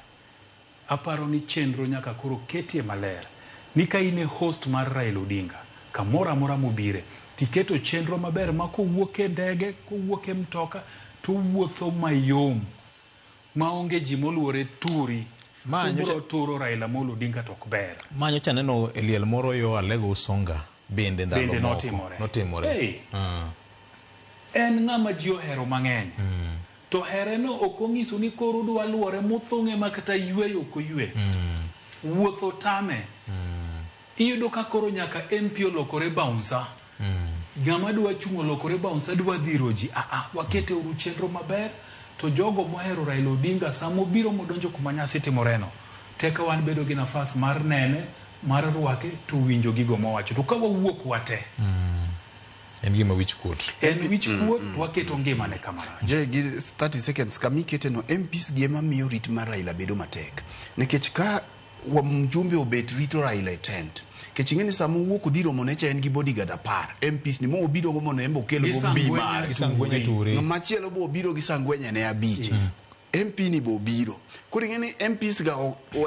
aparo ni chenro nyaka koro ketie maler ni ka in e host mar Raila Odinga kamoro amora mobire tiketo chenro maber ma kowuok e ndege kowuok e mtoka towuotho mayom maonge ji moluore turi Ma ubiro turo Raila Amolo Odinga to ok ber Ma nyocha neno e liel moro yo Alego Usonga bende ndalo Bende moko. notimore. Notimore. Hey. Ah. en ng'ama ji ohero mang'eny to hereno ok onyiso ni koro udwa luore mothung'e ma kata yweyo ok oywe wuotho tame iyudo ka koro nyaka MP olokore bouncer. Ng'ama dwa chung' olokore bouncer dwa dhiro ji. Ah, wakete uru chenro maber to jogo mohero Raila Odinga sama obiro modonjo kuma nyasi timoreno, teka wan bedo gi nafas mar nene, mar rwake to winjo gigo mowacho. To ka wawuok wate, En gima wich kuot. En wich kuot to waketo ngimane kama rach. Je, gi 30 seconds kama ikete no MPs gi ema miyo rit mar Raila bedo matek. Nikech ka mjumbe obet rito Raila e tent. Nikech ing'e ni sama owuok odhi romo ne cha en gi bodyguard 10 MPs ni mo obiro go mondo en be okel Gi go sangwenya mbi mare. Gi sangwenya ture. Machielo bo obiro gi sangwenya ne 5. MP ni bo obiro. Koro ing'e ni MPs ga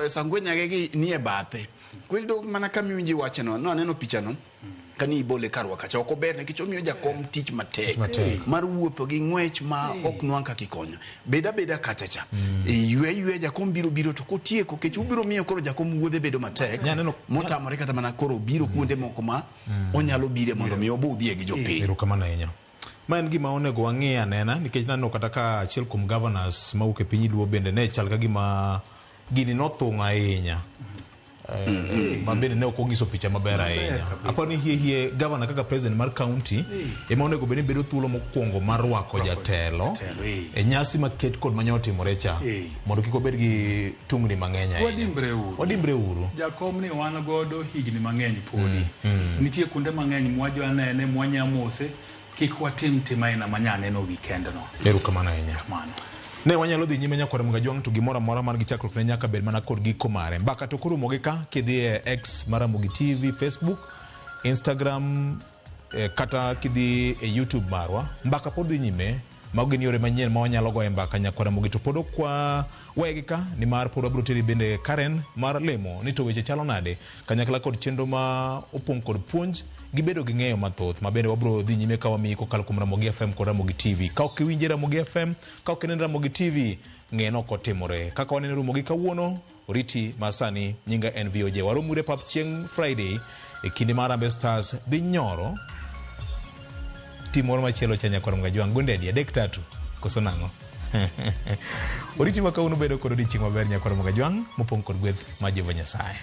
sangwenya ge gi nie bathe. Koro iyudo mana kama iwinjo iwache no, no aneno picha no. Kani ibole karwa kacha ok ober nikech omiyo jakom tich matek, matek. mar wuotho gi ng'wech ma ok nwang' kaka ikonyo. Bed abeda kacha cha. Ywe ywe jakom biro biro to kotieko kech ubiro miyo koro jakom wuodhe bedo matek motamore kata mana koro biro kuonde moko ma onyalo bire mondo mi obudhie gi jopiny. Erokamano ahinya. Ma en gima onego wang'i anena nikech naneno kata ka achiel kuom governors mawuok e piny Luo bende ne chal ka gima gini nothung'o ahinya. Ma bende ne ok onyiso picha maber ahinya. Aparo ni hie hie governor kaka president mar county ema onego bed ni bedo thuolo mokwongo mar rwako jatelo e nyasi maket kod manya otimore cha mondo kik wabed gi tungni mang'eny ahinya. Wadimbre uru. Wadimbre uru. Jakom ni wan godo higni mang'eny podi. Nitie kuonde mang'eny mwajo anene, mwanyamose, kik watim tim aina manyaneno weekend no. Erokamano ahinya. Kamano. Ne wanyalo dhi nyime nyakwar Mgajwang' to gimoro amora man gi chakruok ne nyaka bed mana kod giko mare. Mbaka to koro rumo gi ka kidhi e X mar Ramogi TV, Facebook, Instagram kata kidhi e YouTube marwa. Mbaka pod dhi nyime. Mago gin yore manyien ma wanyalo goye mbaka nyakwar Ramogi to pod ok wawegi ka nimar pod wabiro teri bende Karen mar lemo ni to weche chalo nade kanyakla kod chenro ma opong' kod puonj gi bedo gi ng'eyo mathoth ma bende wabiro dhi nyime ka wamiyi kokalo kuom Ramogi FM kod Ramogi TV. Ka ok iwinje Ramogi FM, ka ok ineno Ramogi TV, ng'e ni ok otimore. Kaka waneno Ramogi kawuono, oriti ma sani nyinga en VOJ. Warom uru e pap chieng' Friday e kinde ma Harambee Stars dhi nyoro tim moro machielo cha nyakwar Mgajwang' gonde adi 3-3 koso nang'o? Oriti ma kawuono bedo kod odiechieng' maber nyakwar Mgajwang' mopong' kod gweth mar Jehova Nyasaye.